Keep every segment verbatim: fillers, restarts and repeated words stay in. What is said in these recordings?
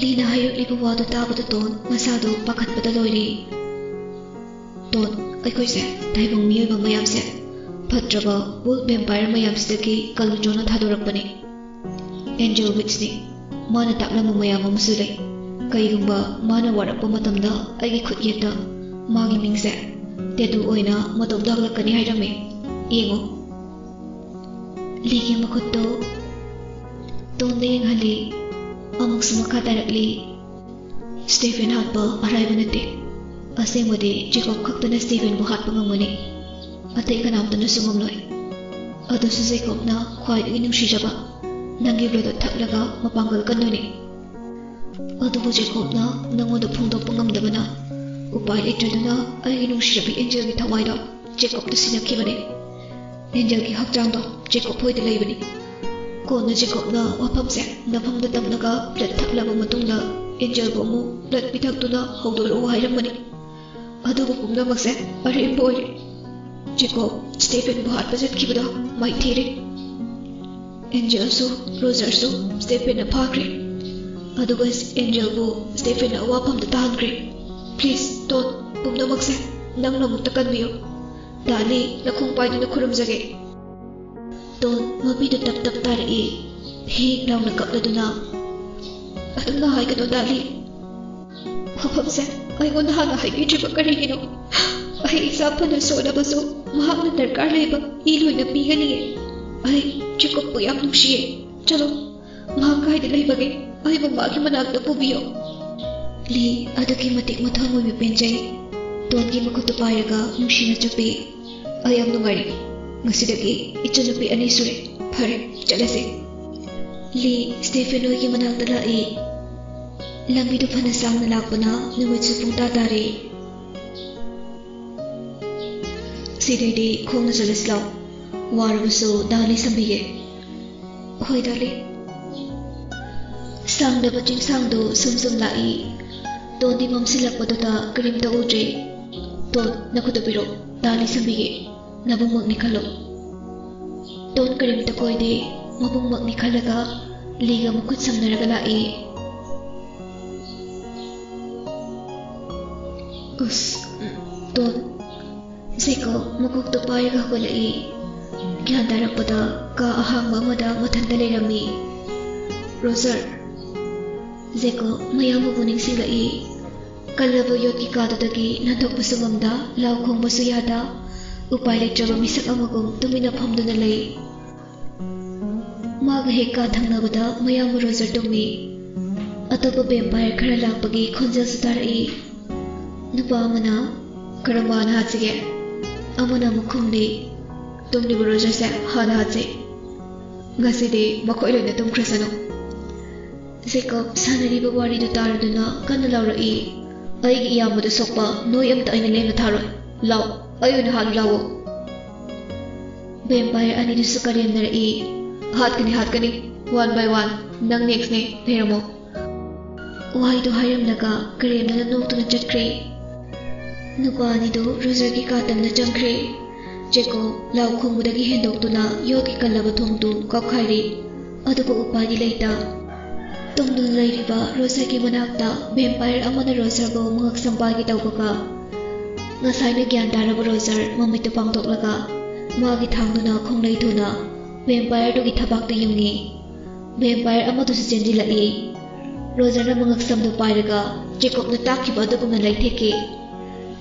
ꯂꯤꯅ ꯍꯥꯏꯔꯛꯂꯤꯕ ꯋꯥꯗꯨ ꯇꯥꯕꯗ ꯇꯣꯟ ꯃꯁꯥꯗꯨ ꯄꯥꯈꯠꯄꯗ ꯂꯣꯏꯔꯦ꯫ "ꯇꯣꯟ, ꯑꯩꯈꯣꯏꯁꯦ ꯇꯥꯏꯕꯪ ꯃꯤꯑꯣꯏꯕ ꯃꯌꯥꯝꯁꯦ ꯐꯠꯇ꯭ꯔꯕ ꯋꯨꯜꯐ ꯚꯦꯝꯄꯥꯌꯔ ꯃꯌꯥꯝꯁꯤꯗꯒꯤ ꯀꯂꯨꯟꯗ꯭ꯔꯣꯅ ꯊꯥꯗꯣꯔꯛꯄꯅꯤ꯫ ꯑꯦꯟꯖꯦꯜ ꯋꯤꯠꯁꯅꯤ꯫ ꯃꯥꯅ ꯇꯥꯛꯂꯝꯕ ꯃꯌꯥꯝ ꯑꯃꯁꯨ ꯂꯩ꯫ ꯀꯩꯒꯨꯝꯕ ꯃꯥꯅ ꯋꯥꯔꯛꯄ ꯃꯇꯝꯗ ꯑꯩꯒꯤ ꯈꯨꯠꯌꯦꯛꯇ ꯃꯥꯒꯤ ꯃꯤꯡꯁꯦ ꯇꯦꯇꯨ ꯑꯣꯏꯅ ꯃꯇꯣꯝꯇ ꯍꯛꯂꯛꯀꯅꯤ ꯍꯥꯏꯔꯝꯃꯤ꯫ ꯌꯦꯡꯉꯨ꯫" ꯂꯤꯒꯤ ꯃꯈꯨꯠꯇꯨ ꯇꯣꯟꯗ ꯌꯦꯡꯍꯜꯂꯤ꯫ ꯑꯃꯨꯛꯁꯨ ꯃꯈꯥ ꯇꯥꯔꯛꯂꯤ꯫ "ꯁ꯭ꯇꯦꯐꯦꯟ ꯍꯥꯠꯄ ꯑꯔꯥꯏꯕ ꯅꯠꯇꯦ꯫ ꯑꯁꯦꯡꯕꯗꯤ ꯖꯦꯀꯣꯕ ꯈꯛꯇꯅ ꯁ꯭ꯇꯦꯐꯦꯟꯕꯨ ꯍꯥꯠꯄ ꯉꯝꯒꯅꯤ꯫ ꯑꯇꯩ ꯀꯅꯥꯝꯇꯅꯁꯨ ꯉꯝꯂꯣꯏ꯫ ꯑꯗꯨꯁꯨ ꯖꯦꯀꯣꯕꯅ ꯈ꯭ꯋꯥꯏꯗꯒꯤ ꯅꯨꯡꯁꯤꯖꯕ ꯅꯪꯒꯤ ꯕ꯭ꯂꯠꯇꯨ ꯊꯛꯂꯒ ꯃꯄꯥꯡꯒꯜ ꯀꯟꯗꯣꯏꯅꯤ꯫ ꯑꯗꯨꯕꯨ ꯖꯦꯀꯣꯕꯅ ꯅꯪꯉꯣꯟꯗ ꯐꯣꯡꯗꯣꯛꯄ ꯉꯝꯗꯕꯅ ꯎꯄꯥꯏ ꯂꯩꯇ꯭ꯔꯗꯨꯅ ꯑꯩꯒꯤ ꯅꯨꯡꯁꯤꯔꯕꯤ ꯑꯦꯟꯖꯦꯜꯒꯤ ꯊꯋꯥꯏꯗꯣ ꯖꯦꯀꯣꯕꯇ ꯁꯤꯟꯅꯈꯤꯕꯅꯤ꯫ ꯑꯦꯟꯖꯦꯜꯒꯤ ꯍꯛꯆꯥꯡꯗꯣ ꯖꯦꯀꯣꯕ ꯍꯣꯏꯗ ꯂꯩꯕꯅꯤ꯫ ꯀꯣꯟꯅ ꯖꯦꯀꯣꯕꯅ ꯋꯥꯐꯝꯁꯦ ꯅꯐꯝꯗ ꯇꯝꯂꯒ ꯕ꯭ꯂꯠ ꯊꯛꯂꯕ ꯃꯇꯨꯡꯗ ꯑꯦꯟꯖꯦꯜꯕꯨ ꯑꯃꯨꯛ ꯕ꯭ꯂꯠ ꯄꯤꯊꯛꯇꯨꯅ ꯍꯧꯗꯣꯔꯛꯎ ꯍꯥꯏꯔꯝꯕꯅꯤ꯫ ꯑꯗꯨꯕꯨ ꯄꯨꯝꯅꯃꯛꯁꯦ ꯑꯔꯦꯝꯕ ꯑꯣꯏꯔꯦ꯫ ꯖꯦꯀꯣꯕ ꯁ꯭ꯇꯦꯐꯦꯟꯕꯨ ꯍꯥꯠꯄ ꯆꯠꯈꯤꯕꯗꯣ ꯃꯥꯏꯊꯤꯔꯦ꯫ ꯑꯦꯟꯖꯦꯜꯁꯨ, ꯔꯣꯖꯔꯁꯨ ꯁ꯭ꯇꯦꯐꯦꯟꯅ ꯐꯥꯈ꯭ꯔꯦ꯫ ꯑꯗꯨꯒ ꯑꯦꯟꯖꯦꯜꯕꯨ ꯁ꯭ꯇꯦꯐꯦꯟꯅ ꯑꯋꯥꯐꯝꯗ ꯇꯥꯍꯟꯈ꯭ꯔꯦ꯫ ꯄ꯭ꯂꯤꯖ, ꯇꯣꯟ, ꯄꯨꯝꯅꯃꯛꯁꯦ ꯅꯪꯅ ꯑꯃꯨꯛꯇ ꯀꯟꯕꯤꯌꯨ꯫ ꯗꯥꯂꯤ, ꯅꯈꯣꯡ ꯄꯥꯏꯗꯨꯅ ꯈꯨꯔꯨꯝꯖꯒꯦ꯫" ꯇꯣꯟ ꯃꯄꯤꯗꯨ ꯇꯞ ꯇꯞ ꯇꯥꯔꯛꯏ꯫ ꯍꯤꯛ ꯂꯥꯎꯅ ꯀꯞꯂꯗꯨꯅ, "ꯑꯗꯨꯝꯅ ꯍꯥꯏꯒꯅꯨ, ꯗꯥꯂꯤ꯫ ꯋꯥꯐꯝꯁꯦ ꯑꯩꯉꯣꯟꯗ ꯍꯥꯟꯅ ꯍꯥꯏꯕꯤꯗ꯭ꯔꯤꯕ ꯀꯔꯤꯒꯤꯅꯣ? ꯑꯩ ꯏꯁꯥ ꯐꯅ ꯁꯣꯜꯂꯕꯁꯨ ꯃꯍꯥꯛꯅ ꯗꯔꯀꯥꯔ ꯂꯩꯕ ꯏ ꯂꯣꯏꯅ ꯄꯤꯒꯅꯤꯌꯦ꯫ ꯑꯩ ꯖꯦꯀꯣꯕꯄꯨ ꯌꯥꯝ ꯅꯨꯡꯁꯤꯌꯦ꯫ ꯆꯠꯂꯣ, ꯃꯍꯥꯛ ꯀꯥꯏꯗ ꯂꯩꯕꯒꯦ? ꯑꯩꯕꯨ ꯃꯥꯒꯤ ꯃꯅꯥꯛꯇ ꯄꯨꯕꯤꯌꯣ꯫" ꯂꯤ ꯑꯗꯨꯛꯀꯤ ꯃꯇꯤꯛ ꯃꯊꯃꯣꯏꯕꯨ ꯄꯦꯟꯖꯩ꯫ ꯇꯣꯟꯒꯤ ꯃꯈꯨꯠꯇꯨ ꯄꯥꯏꯔꯒ ꯅꯨꯡꯁꯤꯅ ꯆꯨꯞꯄꯤ꯫ "ꯑꯩ ꯌꯥꯝ ꯅꯨꯡꯉꯥꯏꯔꯦ꯫ ꯉꯁꯤꯗꯒꯤ ꯏꯆꯟꯅꯨꯄꯤ ꯑꯅꯤ ꯁꯨꯔꯦ꯫ ꯐꯔꯦ, ꯆꯠꯂꯁꯤ꯫" ꯂꯤ ꯁ꯭ꯇꯦꯐꯦꯟ ꯍꯣꯏꯒꯤ ꯃꯅꯥꯛꯇ ꯂꯥꯛꯏ꯫ ꯂꯝꯕꯤꯗꯨ ꯐꯅ ꯁꯥꯡꯅ ꯂꯥꯛꯄꯅ ꯅꯨꯃꯤꯠꯁꯨ ꯄꯨꯡꯇꯥ ꯇꯥꯔꯦ꯫ "ꯁꯤꯗꯩꯗꯤ ꯈꯣꯡꯅ ꯆꯠꯂꯁꯤ ꯂꯥꯎ꯫ ꯋꯥꯔꯕꯁꯨ ꯗꯥꯂꯤ ꯁꯝꯕꯤꯒꯦ꯫" "ꯍꯣꯏ, ꯗꯥꯂꯤ꯫" ꯁꯥꯡꯂꯕ ꯆꯤꯡꯁꯥꯡꯗꯨ ꯁꯨꯝ ꯁꯨꯝ ꯂꯥꯛꯏ꯫ ꯇꯣꯟꯗꯤ ꯃꯝꯁꯤꯜꯂꯛꯄꯗꯨꯗ ꯀꯔꯤꯝꯇ ꯎꯗ꯭ꯔꯦ꯫ "ꯇꯣꯟ, ꯅꯈꯨꯠꯇꯨ ꯄꯤꯔꯛꯎ, ꯗꯥꯂꯤ ꯁꯝꯕꯤꯒꯦ꯫ ꯅꯕꯨꯡꯃꯛꯅꯤ ꯈꯜꯂꯣ꯫" ꯇꯣꯟ ꯀꯔꯤꯝꯇ ꯀꯣꯏꯗꯦ꯫ ꯃꯕꯨꯡꯃꯛꯅꯤ ꯈꯜꯂꯒ ꯂꯤꯒ ꯃꯈꯨꯠ ꯁꯝꯅꯔꯒ ꯂꯥꯛꯏ꯫ ꯑꯁ, ꯎꯝ, ꯇꯣꯟ꯫ ꯖꯦꯀꯣꯕ ꯃꯀꯣꯛꯇꯨ ꯄꯥꯏꯔꯒ ꯍꯧꯒꯠꯂꯛꯏ꯫ ꯒ꯭ꯌꯥꯟ ꯇꯥꯔꯛꯄꯗ ꯀꯥ ꯑꯍꯥꯡꯕ ꯑꯃꯗ ꯃꯊꯟꯇ ꯂꯩꯔꯝꯃꯤ꯫ "ꯔꯣꯖꯔ!" ꯖꯦꯀꯣꯕ ꯃꯌꯥꯝꯕꯕꯨ ꯅꯤꯡꯁꯤꯡꯂꯛꯏ꯫ ꯀꯜꯂꯕ ꯌꯣꯠꯀꯤ ꯀꯥꯗꯨꯗꯒꯤ ꯅꯥꯟꯊꯣꯛꯄꯁꯨ ꯉꯝꯗ, ꯂꯥꯎ ꯈꯣꯡꯕꯁꯨ ꯌꯥꯗ, ꯎꯄꯥꯏ ꯂꯩꯇ꯭ꯔꯕ ꯃꯤꯁꯛ ꯑꯃꯒꯨꯝ ꯇꯨꯃꯤꯟꯅ ꯐꯝꯗꯨꯅ ꯂꯩ꯫ ꯃꯥꯒ ꯍꯦꯛ ꯀꯥ ꯊꯪꯅꯕꯗ ꯃꯌꯥꯝꯕ ꯔꯣꯖꯔ ꯇꯨꯝꯃꯤ꯫ ꯑꯇꯣꯞꯄ ꯚꯦꯝꯄꯥꯌꯔ ꯈꯔ ꯂꯥꯛꯄꯒꯤ ꯈꯣꯟꯖꯦꯜꯁꯨ ꯇꯥꯔꯛꯏ꯫ ꯅꯨꯄꯥ ꯑꯃꯅ, "ꯀꯔꯝꯕ ꯍꯥꯟꯅ ꯍꯥꯠꯁꯤꯒꯦ?" ꯑꯃꯅ ꯑꯃꯨꯛ ꯈꯨꯝꯂꯤ, "ꯇꯨꯝꯂꯤꯕ ꯔꯣꯖꯔꯁꯦ ꯍꯥꯟꯅ ꯍꯥꯠꯁꯤ꯫ ꯉꯁꯤꯗꯤ ꯃꯈꯣꯏ ꯂꯣꯏꯅ ꯇꯨꯝꯈ꯭ꯔꯁꯅꯨ꯫" ꯖꯦꯀꯣꯕ ꯁꯥꯟꯅꯔꯤꯕ ꯋꯥꯔꯤꯗꯨ ꯇꯥꯔꯗꯨꯅ ꯀꯟꯅ ꯂꯥꯎꯔꯛꯏ, "ꯑꯩꯒꯤ ꯏꯌꯥꯝꯕꯗ ꯁꯣꯛꯄ ꯅꯣꯏ ꯑꯝꯇ ꯑꯩꯅ ꯂꯦꯝꯅ ꯊꯥꯔꯣꯏ꯫ ꯂꯥꯎ, ꯑꯩ ꯑꯣꯏꯅ ꯍꯥꯠꯂꯨ ꯂꯥꯎꯑꯣ꯫" ꯚꯦꯝꯄꯥꯌꯔ ꯑꯅꯤꯗꯨꯁꯨ ꯀꯔꯦꯝꯅꯔꯛꯏ, "ꯍꯥꯠꯀꯅꯤ, ꯍꯥꯠꯀꯅꯤ, one by one, ꯅꯪ next ꯅꯦ, ꯂꯩꯔꯝꯃꯣ꯫" ꯋꯥꯍꯩꯗꯨ ꯍꯥꯏꯔꯝꯂꯒ ꯀꯔꯦꯝꯅꯅ ꯅꯣꯛꯇꯨꯅ ꯆꯠꯈ꯭ꯔꯦ꯫ ꯅꯨꯄꯥ ꯑꯅꯤꯗꯨ ꯔꯣꯖꯔꯒꯤ ꯀꯥ ꯇꯝꯅ ꯆꯪꯈ꯭ꯔꯦ꯫ ꯖꯦꯀꯣꯕ ꯂꯥꯎ ꯈꯣꯡꯕꯗꯒꯤ ꯍꯦꯟꯗꯣꯛꯇꯨꯅ ꯌꯣꯠꯀꯤ ꯀꯜꯂꯕ ꯊꯣꯡꯗꯨ ꯀꯥꯎꯈꯥꯏꯔꯤ꯫ ꯑꯗꯨꯕꯨ ꯎꯄꯥꯏꯗꯤ ꯂꯩꯇ꯫ ꯇꯨꯝꯗꯨꯅ ꯂꯩꯔꯤꯕ ꯔꯣꯖꯔꯒꯤ ꯃꯅꯥꯛꯇ ꯚꯦꯝꯄꯥꯌꯔ ꯑꯃꯅ ꯔꯣꯖꯔꯕꯨ ꯃꯉꯛ ꯁꯝ ꯄꯥꯏꯒꯦ ꯇꯧꯕꯒ, ꯉꯁꯥꯏꯅ ꯒ꯭ꯌꯥꯟ ꯇꯥꯔꯕ ꯔꯣꯖꯔ ꯃꯃꯤꯠꯇꯨ ꯄꯥꯡꯊꯣꯛꯂꯒ ꯃꯥꯒꯤ ꯊꯥꯡꯗꯨꯅ ꯈꯣꯡꯂꯩ ꯊꯨꯅ ꯚꯦꯝꯄꯥꯌꯔꯗꯨꯒꯤ ꯊꯕꯥꯛꯇ ꯌꯨꯡꯉꯤ꯫ ꯚꯦꯝꯄꯥꯌꯔ ꯑꯃꯗꯨꯁꯨ ꯆꯦꯟꯁꯤꯜꯂꯛꯏ꯫ ꯔꯣꯖꯔꯅ ꯃꯉꯛ ꯁꯝꯗꯨ ꯄꯥꯏꯔꯒ ꯖꯦꯀꯣꯕꯅ ꯇꯥꯛꯈꯤꯕ ꯑꯗꯨꯒꯨꯝꯅ ꯂꯩꯊꯦꯛꯈꯤ꯫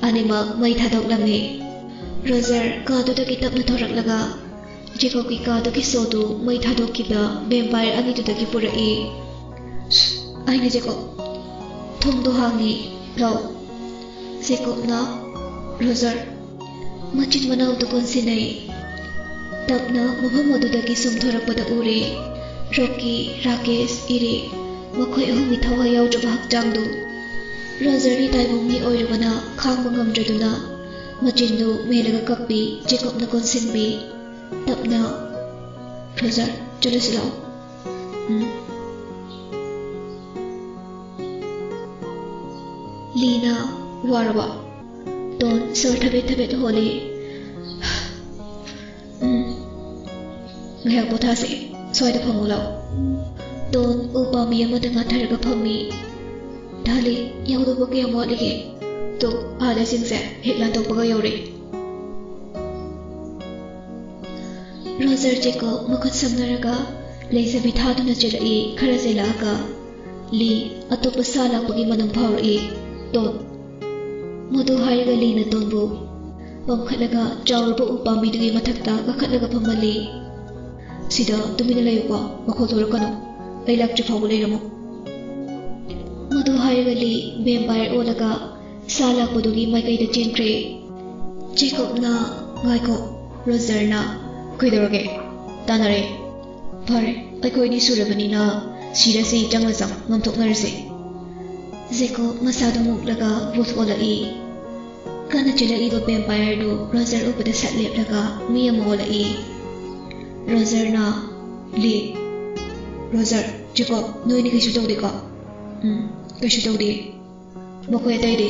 ꯑꯅꯤꯃꯛ ꯃꯩ ꯊꯥꯗꯣꯛꯂꯝꯃꯤ꯫ ꯔꯣꯖꯔ ꯀꯥꯗꯨꯗꯒꯤ ꯇꯞꯅ ꯊꯣꯔꯛꯂꯒ ꯖꯦꯀꯣꯕꯀꯤ ꯀꯥꯗꯨꯒꯤ ꯁꯣꯗꯨ ꯃꯩ ꯊꯥꯗꯣꯛꯈꯤꯕ ꯚꯦꯝꯄꯥꯌꯔ ꯑꯅꯤꯗꯨꯗꯒꯤ ꯄꯨꯔꯛꯏ꯫ "ꯁ, ꯑꯩꯅ ꯖꯦꯀꯣꯕ, ꯊꯣꯡꯗꯣ ꯍꯥꯡꯉꯤ, ꯂꯥꯎ꯫" ꯖꯦꯀꯣꯕꯅ ꯔꯣꯖꯔ ꯃꯆꯤꯟ ꯃꯅꯥꯎꯗꯨ ꯀꯣꯟꯁꯤꯟꯅꯩ꯫ ꯇꯞꯅ ꯃꯐꯝ ꯑꯗꯨꯗꯒꯤ ꯆꯣꯡꯊꯣꯔꯛꯄꯗ ꯎꯔꯦ ꯔꯣꯀꯤ, ꯔꯥꯀꯦꯁ, ꯏꯔꯤꯛ, ꯃꯈꯣꯏ ꯑꯍꯨꯝꯒꯤ ꯊꯋꯥꯏ ꯌꯥꯎꯗ꯭ꯔꯕ ꯍꯛꯆꯥꯡꯗꯨ꯫ ꯔꯣꯖꯔꯗꯤ ꯇꯥꯏꯕꯪ ꯃꯤ ꯑꯣꯏꯔꯨꯕꯅ ꯈꯥꯡꯕ ꯉꯝꯗ꯭ꯔꯗꯨꯅ ꯃꯆꯤꯟꯗꯨ ꯃꯦꯜꯂꯒ ꯀꯞꯄꯤ꯫ ꯖꯦꯀꯣꯕꯅ ꯀꯣꯟꯁꯤꯟꯕꯤ꯫ ꯇꯞꯅ, "ꯔꯣꯖꯔ, ꯆꯠꯂꯁꯤ ꯂꯥꯛꯑꯣ꯫" "ꯎꯝ꯫" ꯂꯤꯅꯥ, "ꯋꯥꯔꯕ?" ꯇꯣꯟ ꯁꯣꯔ ꯊꯕꯦꯠ ꯊꯕꯦꯠ ꯍꯣꯜꯂꯤ꯫ "ꯎꯝ, ꯉꯥꯏꯍꯥꯛ ꯄꯣꯊꯥꯁꯦ꯫ ꯁ꯭ꯋꯥꯏꯗ ꯐꯝꯃꯨ ꯂꯥꯎ꯫" ꯇꯣꯟ ꯎ ꯄꯥꯝꯕꯤ ꯑꯃꯗ ꯉꯥꯊꯔꯒ ꯐꯝꯃꯤ꯫ "ꯗꯥꯂꯤ, ꯌꯧꯗꯧꯕ ꯀꯌꯥꯝ ꯋꯥꯠꯂꯤꯒꯦ?" ꯇꯨ, ꯑꯥꯗꯁꯤꯡꯁꯦ ꯍꯤꯠ ꯂꯥꯟꯊꯣꯛꯄꯒ ꯌꯧꯔꯦ꯫ ꯔꯣꯖꯔ ꯖꯦꯀꯣꯕ ꯃꯈꯨꯠ ꯁꯝꯅꯔꯒ ꯂꯩꯖꯕꯤ ꯊꯥꯗꯨꯅ ꯆꯦꯜꯂꯛꯏ꯫ ꯈꯔ ꯆꯦꯜꯂꯛꯑꯒ ꯂꯤ ꯑꯇꯣꯞꯄ ꯁꯥ ꯂꯥꯛꯄꯒꯤ ꯃꯅꯝ ꯐꯥꯎꯔꯛꯏ꯫ ꯇꯣꯟ꯫ ꯃꯗꯨ ꯍꯥꯏꯔꯒ ꯂꯤꯅ ꯇꯣꯟꯕꯨ ꯄꯝꯈꯠꯂꯒ ꯆꯥꯎꯔꯕ ꯎ ꯄꯥꯝꯕꯤꯗꯨꯒꯤ ꯃꯊꯛꯇ ꯀꯥꯈꯠꯂꯒ ꯐꯝꯍꯜꯂꯤ꯫ "ꯁꯤꯗ ꯇꯨꯃꯤꯟꯅ ꯂꯩꯌꯨꯀꯣ, ꯃꯈꯣꯜ ꯊꯣꯛꯂꯛꯀꯅꯨ꯫ ꯑꯩ ꯂꯥꯛꯇ꯭ꯔꯤ ꯐꯥꯎꯕ ꯂꯩꯔꯝꯃꯨ꯫" ꯃꯗꯨ ꯍꯥꯏꯔꯒ ꯂꯤ ꯚꯦꯝꯄꯥꯌꯔ ꯑꯣꯜꯂꯒ ꯁꯥ ꯂꯥꯛꯄꯗꯨꯒꯤ ꯃꯥꯏꯀꯩꯗ ꯆꯦꯟꯈ꯭ꯔꯦ꯫ ꯖꯦꯀꯣꯕꯅ, "ꯉꯥꯏꯈꯣ, ꯔꯣꯖꯔꯅ꯫" "ꯀꯩꯗꯧꯔꯒꯦ?" "ꯇꯥꯟꯅꯔꯦ꯫" "ꯐꯔꯦ, ꯑꯩꯈꯣꯏ ꯑꯅꯤ ꯁꯨꯔꯕꯅꯤꯅ ꯁꯤꯔꯁꯤ, ꯆꯪꯂꯁꯤ, ꯉꯝꯊꯣꯛꯅꯔꯁꯤ꯫" ꯖꯦꯀꯣꯕ ꯃꯁꯥꯗꯨ ꯃꯨꯛꯂꯒ ꯋꯨꯜꯐ ꯑꯣꯜꯂꯛꯏ꯫ ꯀꯟꯅ ꯆꯦꯜꯂꯛꯏꯕ ꯚꯦꯝꯄꯥꯌꯔꯗꯨ ꯔꯣꯖꯔ ꯎꯕꯗ ꯁꯠ ꯂꯦꯞꯂꯒ ꯃꯤ ꯑꯃ ꯑꯣꯜꯂꯛꯏ꯫ ꯔꯣꯖꯔꯅ, "ꯂꯤ꯫" "ꯔꯣꯖꯔ, ꯖꯦꯀꯣꯕ, ꯅꯣꯏꯅꯤ ꯀꯩꯁꯨ ꯇꯧꯗꯦꯀꯣ?" "ꯎꯝ, ꯀꯩꯁꯨ ꯇꯧꯗꯦ꯫" "ꯃꯈꯣꯏ ꯑꯇꯩꯗꯤ?"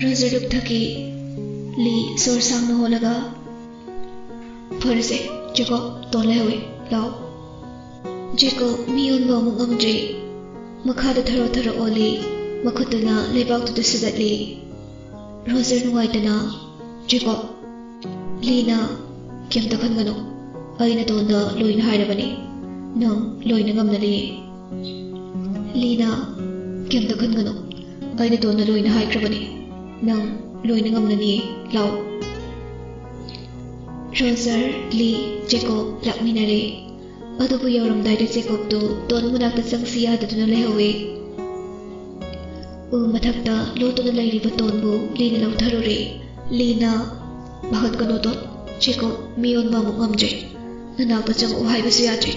ꯔꯣꯖꯔ ꯂꯨꯞꯊꯈꯤ꯫ ꯂꯤ ꯁꯣꯔ ꯁꯥꯡꯅ ꯍꯣꯜꯂꯒ, "ꯐꯔꯦꯁꯦ, ꯖꯦꯀꯣꯕ, ꯇꯣꯟ ꯂꯩꯍꯧꯋꯤ, ꯂꯥꯛꯑꯣ꯫" ꯖꯦꯀꯣꯕ ꯃꯤ ꯑꯣꯟꯕ ꯑꯃꯨꯛ ꯉꯝꯗ꯭ꯔꯦ꯫ ꯃꯈꯥꯗ ꯊꯔꯣ ꯊꯔꯣ ꯑꯣꯜꯂꯤ, ꯃꯈꯨꯠꯇꯨꯅ ꯂꯩꯕꯥꯛꯇꯨꯗ ꯁꯨꯗꯠꯂꯤ꯫ ꯔꯣꯖꯔ ꯅꯨꯡꯉꯥꯏꯇꯅ, "ꯖꯦꯀꯣꯕ, ꯂꯤꯅ ꯀꯩꯝꯇ ꯈꯟꯒꯅꯨ꯫ ꯑꯩꯅ ꯇꯣꯟꯗ ꯂꯣꯏꯅ ꯍꯥꯏꯔꯕꯅꯤ꯫ ꯅꯪ ꯂꯣꯏꯅ ꯉꯝꯂꯅꯤ꯫" ꯂꯤꯅ, "ꯀꯩꯝꯇ ꯈꯟꯒꯅꯨ꯫ ꯑꯩꯅ ꯇꯣꯟꯗ ꯂꯣꯏꯅ ꯍꯥꯏꯈ꯭ꯔꯕꯅꯤ꯫ ꯅꯪ ꯂꯣꯏꯅ ꯉꯝꯂꯅꯤ꯫ ꯂꯥꯛꯑꯣ꯫" ꯔꯣꯖꯔ, ꯂꯤ, ꯖꯦꯀꯣꯕ ꯂꯥꯛꯃꯤꯟꯅꯔꯦ꯫ ꯑꯗꯨꯕꯨ ꯌꯧꯔꯝꯗꯥꯏꯗ ꯖꯦꯀꯣꯕꯇꯨ ꯇꯣꯟ ꯃꯅꯥꯛꯇ ꯆꯪꯁꯤ ꯌꯥꯗꯗꯨꯅ ꯂꯩꯍꯧꯋꯤ꯫ ꯎ ꯃꯊꯛꯇ ꯂꯣꯠꯇꯨꯅ ꯂꯩꯔꯤꯕ ꯇꯣꯟꯕꯨ ꯂꯤꯅ ꯂꯧꯊꯔꯨꯔꯦ꯫ ꯂꯤꯅ, "ꯄꯥꯈꯠꯀꯅꯨ ꯇꯣꯟ, ꯖꯦꯀꯣꯕ ꯃꯤ ꯑꯣꯟꯕ ꯑꯃꯨꯛ ꯉꯝꯗ꯭ꯔꯦ꯫ ꯅꯅꯥꯛꯇ ꯆꯪꯉꯛꯎ ꯍꯥꯏꯕꯁꯨ ꯌꯥꯗ꯭ꯔꯦ꯫"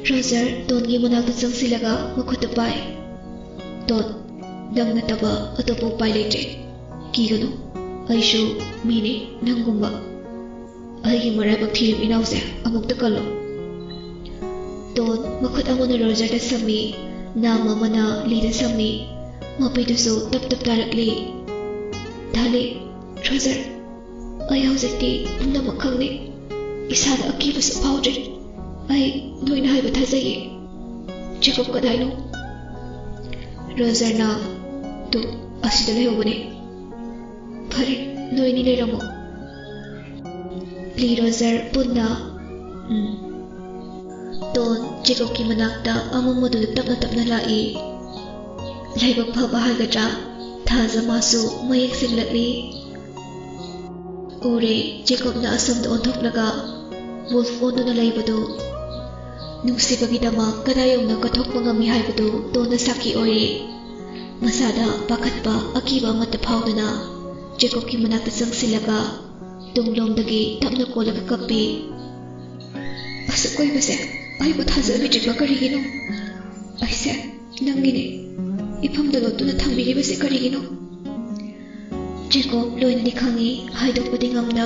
ꯔꯣꯖꯔ ꯇꯣꯟꯒꯤ ꯃꯅꯥꯛꯇ ꯆꯪꯁꯤꯜꯂꯒ ꯃꯈꯨꯠꯇ ꯄꯥꯏ꯫ "ꯇꯣꯟ, ꯅꯪ ꯅꯠꯇꯕ ꯑꯇꯣꯞꯄ ꯎꯄꯥꯏ ꯂꯩꯇ꯭ꯔꯦ꯫ ꯀꯤꯒꯅꯨ, ꯑꯩꯁꯨ ꯃꯤꯅꯤ ꯅꯪꯒꯨꯝꯕ꯫ ꯑꯩꯒꯤ ꯃꯔꯥꯏꯕꯛ ꯊꯤꯔꯤꯕ ꯏꯅꯥꯎꯁꯦ ꯑꯃꯨꯛꯇ ꯀꯜꯂꯨ꯫" ꯇꯣꯟ ꯃꯈꯨꯠ ꯑꯃꯅ ꯔꯣꯖꯔꯗ ꯁꯝꯃꯤ, ꯅꯥꯝ ꯑꯃꯅ ꯂꯤꯗ ꯁꯝꯃꯤ꯫ ꯃꯄꯤꯗꯨꯁꯨ ꯇꯞ ꯇꯞ ꯇꯥꯔꯛꯂꯤ꯫ "ꯊꯥꯂꯤ, ꯔꯣꯖꯔ, ꯑꯩ ꯍꯧꯖꯤꯛꯇꯤ ꯄꯨꯝꯅꯃꯛ ꯈꯪꯂꯦ꯫ ꯏꯁꯥꯗ ꯑꯀꯤꯕꯁꯨ ꯐꯥꯎꯗ꯭ꯔꯦ꯫ ꯑꯩ ꯅꯣꯏꯅ ꯍꯥꯏꯕ ꯊꯥꯖꯩꯌꯦ꯫" "ꯖꯦꯀꯣꯕ ꯀꯗꯥꯏꯅꯣ?" ꯔꯣꯖꯔꯅ, "ꯇꯨ, ꯑꯁꯤꯗ ꯂꯩꯍꯧꯕꯅꯦ꯫ ꯐꯔꯦ, ꯅꯣꯏꯅꯤ ꯂꯩꯔꯝꯃꯣ꯫ ꯂꯤ ꯔꯣꯖꯔ ꯄꯨꯟꯅ, ꯎꯝ꯫ ꯇꯣꯟ ꯖꯦꯀꯣꯕꯀꯤ ꯃꯅꯥꯛꯇ ꯑꯃꯝꯕꯗꯨꯗ ꯇꯞꯅ ꯇꯞꯅ ꯂꯥꯛꯏ꯫ ꯂꯥꯏꯕꯛ ꯐꯕ ꯍꯥꯏꯒꯗ꯭ꯔꯥ, ꯊꯥꯖ ꯃꯥꯁꯨ ꯃꯌꯦꯛ ꯁꯦꯡꯂꯛꯂꯤ꯫ ꯎꯔꯦ, ꯖꯦꯀꯣꯕꯅ ꯑꯁꯣꯝꯗ ꯑꯣꯟꯊꯣꯛꯂꯒ ꯋꯨꯜꯐ ꯑꯣꯟꯗꯨꯅ ꯂꯩꯕꯗꯨ꯫ ꯅꯨꯡꯁꯤꯕꯒꯤꯗꯃꯛ ꯀꯗꯥꯏ ꯌꯧꯅ ꯀꯠꯊꯣꯛꯄ ꯉꯝꯃꯤ ꯍꯥꯏꯕꯗꯨ ꯇꯣꯟꯅ ꯁꯥꯈꯤ ꯑꯣꯏꯔꯦ꯫ ꯃꯁꯥꯗ ꯄꯥꯈꯠꯄ, ꯑꯀꯤꯕ ꯑꯃꯠꯇ ꯐꯥꯎꯗꯅ ꯖꯦꯀꯣꯕꯀꯤ ꯃꯅꯥꯛꯇ ꯆꯪꯁꯤꯜꯂꯒ ꯇꯨꯡꯂꯣꯝꯗꯒꯤ ꯇꯞꯅ ꯀꯣꯜꯂꯒ ꯀꯞꯄꯤ꯫ "ꯑꯁꯨꯛ ꯀꯨꯏꯕꯁꯦ ꯑꯩꯕꯨ ꯊꯥꯖꯕꯤꯗ꯭ꯔꯤꯕ ꯀꯔꯤꯒꯤꯅꯣ? ꯑꯩꯁꯦ ꯅꯪꯒꯤꯅꯦ꯫ ꯏꯐꯝꯗ ꯂꯣꯠꯇꯨꯅ ꯊꯝꯕꯤꯔꯤꯕꯁꯦ ꯀꯔꯤꯒꯤꯅꯣ?" ꯖꯦꯀꯣꯕ ꯂꯣꯏꯅꯗꯤ ꯈꯪꯏ, ꯍꯥꯏꯗꯣꯛꯄꯗꯤ ꯉꯝꯗ꯫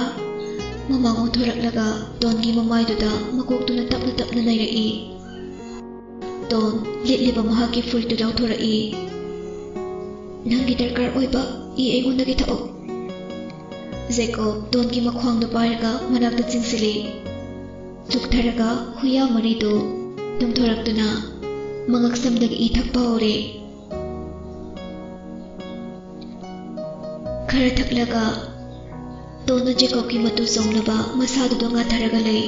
ꯃꯃꯥꯡ ꯑꯣꯟꯊꯣꯔꯛꯂꯒ ꯇꯣꯟꯒꯤ ꯃꯃꯥꯏꯗꯨꯗ ꯃꯀꯣꯛꯇꯨꯅ ꯇꯞꯅ ꯇꯞꯅ ꯅꯩꯔꯛꯏ꯫ ꯇꯣꯟ ꯂꯤꯠꯂꯤꯕ ꯃꯍꯥꯛꯀꯤ ꯐꯨꯔꯤꯠꯇꯨ ꯂꯧꯊꯣꯔꯛꯏ꯫ "ꯅꯪꯒꯤ ꯗꯔꯀꯥꯔ ꯑꯣꯏꯕ ꯏ ꯑꯩꯉꯣꯟꯗꯒꯤ ꯊꯛꯑꯣ꯫" ꯖꯦꯀꯣꯕ ꯇꯣꯟꯒꯤ ꯃꯈ꯭ꯋꯥꯡꯗꯨ ꯄꯥꯏꯔꯒ ꯃꯅꯥꯛꯇ ꯆꯤꯡꯁꯤꯜꯂꯤ꯫ ꯆꯨꯞꯊꯔꯒ ꯍꯨꯏꯌꯥ ꯃꯔꯤꯗꯨ ꯇꯨꯝꯊꯣꯔꯛꯇꯨꯅ ꯃꯉꯛꯁꯝꯗꯒꯤ ꯏ ꯊꯛꯄ ꯍꯧꯔꯦ꯫ ꯈꯔ ꯊꯛꯂꯒ ꯇꯣꯟꯅ ꯖꯦꯀꯣꯕꯀꯤ ꯃꯇꯨ ꯆꯣꯡꯅꯕ ꯃꯁꯥꯗꯨꯗ ꯉꯥꯊꯔꯒ ꯂꯩ꯫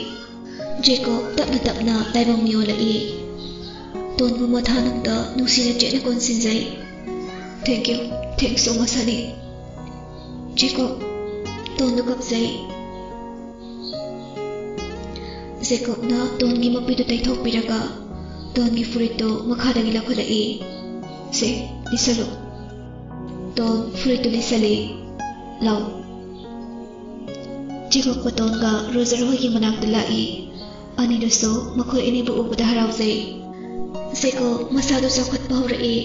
ꯖꯦꯀꯣꯕ ꯇꯞꯅ ꯇꯞꯅ ꯇꯥꯏꯕꯪ ꯃꯤꯑꯣꯜꯂꯛꯏ꯫ ꯇꯣꯟꯕꯨ ꯃꯊꯥꯅꯨꯡꯗ ꯅꯨꯡꯁꯤꯅ ꯆꯦꯠꯅ ꯀꯣꯟꯁꯤꯟꯖꯩ꯫ "Thank you, thanks so much, honey." "Jacob!" ꯇꯣꯟꯗꯨ ꯀꯞꯆꯩ꯫ ꯖꯦꯀꯣꯕꯅ ꯇꯣꯟꯒꯤ ꯃꯄꯤꯗꯨ ꯇꯩꯊꯣꯛꯄꯤꯔꯒ ꯇꯣꯟꯒꯤ ꯐꯨꯔꯤꯠꯇꯨ ꯃꯈꯥꯗꯒꯤ ꯂꯧꯈꯠꯂꯛꯏ꯫ "ꯁꯦ, ꯂꯤꯠꯁꯜꯂꯨ꯫" ꯇꯣꯟ ꯐꯨꯔꯤꯠꯇꯨ ꯂꯤꯠꯁꯜꯂꯤ꯫ "ꯂꯥꯎ꯫" ꯖꯦꯀꯣꯕꯀ ꯇꯣꯟꯒ ꯔꯣꯖꯔ ꯍꯣꯏꯒꯤ ꯃꯅꯥꯛꯇ ꯂꯥꯛꯏ꯫ ꯑꯅꯤꯗꯨꯁꯨ ꯃꯈꯣꯏ ꯑꯅꯤꯕꯨ ꯎꯕꯗ ꯍꯔꯥꯎꯖꯩ꯫ ꯖꯦꯀꯣꯕ ꯃꯁꯥꯗꯨ ꯆꯥꯎꯈꯠꯄ ꯍꯧꯔꯛꯏ꯫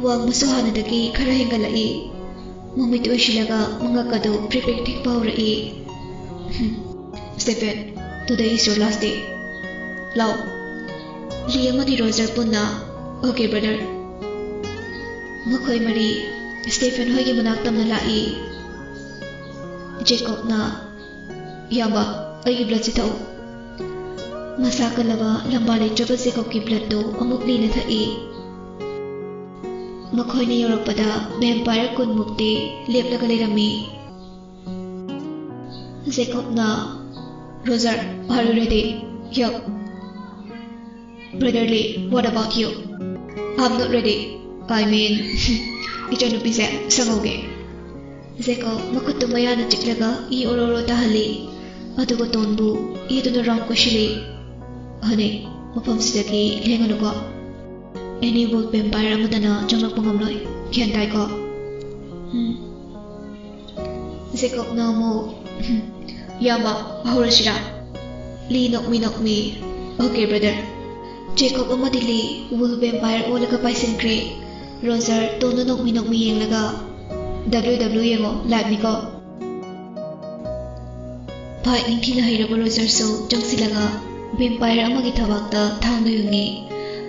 ꯋꯥꯡꯕꯁꯨ ꯍꯥꯟꯅꯗꯒꯤ ꯈꯔ ꯍꯦꯟꯒꯠꯂꯛꯏ꯫ ꯃꯃꯤꯠ ꯎꯏꯁꯤꯜꯂꯒ ꯃꯉꯛ ꯑꯗꯨ ꯄ꯭ꯔꯤꯛ ꯄ꯭ꯔꯤꯛ ꯊꯤꯛꯄ ꯍꯧꯔꯛꯏ꯫ "ꯍꯝ, Stephen, today is your last day꯫ ꯂꯥꯎ꯫" ꯂꯤ ꯑꯃꯗꯤ ꯔꯣꯖꯔ ꯄꯨꯟꯅ, "Okay, brother꯫" ꯃꯈꯣꯏ ꯃꯔꯤ ꯁ꯭ꯇꯦꯐꯦꯟ ꯍꯣꯏꯒꯤ ꯃꯅꯥꯛ ꯇꯝꯅ ꯂꯥꯛꯏ꯫ ꯖꯦꯀꯣꯕꯅ, "ꯏꯌꯥꯝꯕ, ꯑꯩꯒꯤ ꯕ꯭ꯂꯗꯁꯤ ꯊꯛꯎ꯫" ꯃꯁꯥ ꯀꯜꯂꯕ ꯂꯝꯕꯥ ꯂꯩꯇ꯭ꯔꯕ ꯖꯦꯀꯣꯕꯀꯤ ꯕ꯭ꯂꯗꯇꯨ ꯑꯃꯨꯛ ꯂꯤꯅ ꯊꯛꯏ꯫ ꯃꯈꯣꯏꯅ ꯌꯧꯔꯛꯄꯗ vampire ꯀꯨꯟꯃꯨꯛꯇꯤ ꯂꯦꯞꯂꯒ ꯂꯩꯔꯝꯃꯤ꯫ ꯖꯦꯀꯣꯕꯅ, "Roger, are you ready?" "Yup." "Brother Lee, what about you?" "I'm not ready. I mean, ꯏꯆꯟꯅꯨꯄꯤꯁꯦ ꯁꯪꯍꯧꯒꯦ꯫" ꯖꯦꯀꯣꯕ ꯃꯈꯨꯠꯇꯨ ꯃꯌꯥꯅ ꯆꯤꯛꯂꯒ E ꯑꯣꯔꯣ ꯑꯣꯔꯣ ꯇꯥꯍꯜꯂꯤ꯫ ꯑꯗꯨꯒ ꯇꯣꯟꯕꯨ ꯏꯗꯨꯅ round ꯀꯣꯏꯁꯤꯜꯂꯤ꯫ "ꯍꯅꯤ, ꯃꯐꯝꯁꯤꯗꯒꯤ ꯂꯦꯡꯒꯅꯨꯀꯣ꯫ Any wolf vampire ꯑꯃꯠꯇꯅ ꯆꯪꯂꯛꯄ ꯉꯝꯂꯣꯏ꯫ ꯒ꯭ꯌꯥꯟ ꯇꯥꯏꯀꯣ?" "ꯎꯝ꯫" ꯖꯦꯀꯣꯕꯅ ꯑꯃꯨꯛ, "ꯏꯌꯥꯝꯕ, ꯍꯧꯔꯁꯤꯔꯥ?" ꯂꯤ ꯅꯣꯛꯃꯤ ꯅꯣꯛꯃꯤ, "Okay, brother." ꯖꯦꯀꯣꯕ ꯑꯃꯗꯤ ꯂꯤ wolf vampire ꯑꯣꯜꯂꯒ ꯄꯥꯏꯁꯤꯟꯈ꯭ꯔꯦ꯫ ꯔꯣꯖꯔ ꯇꯣꯟꯗꯨ ꯅꯣꯛꯃꯤ ꯅꯣꯛꯃꯤ ꯌꯦꯡꯂꯒ, "W W ꯌꯦꯡꯉꯣ, liveꯅꯤꯀꯣ꯫" Fight ꯅꯤꯡꯊꯤꯅ ꯍꯩꯔꯕ ꯔꯣꯖꯔꯁꯨ ꯆꯪꯁꯤꯜꯂꯒ vampire ꯑꯃꯒꯤ ꯊꯕꯥꯛꯇ ꯊꯥꯡꯗꯨ ꯌꯨꯡꯉꯤ,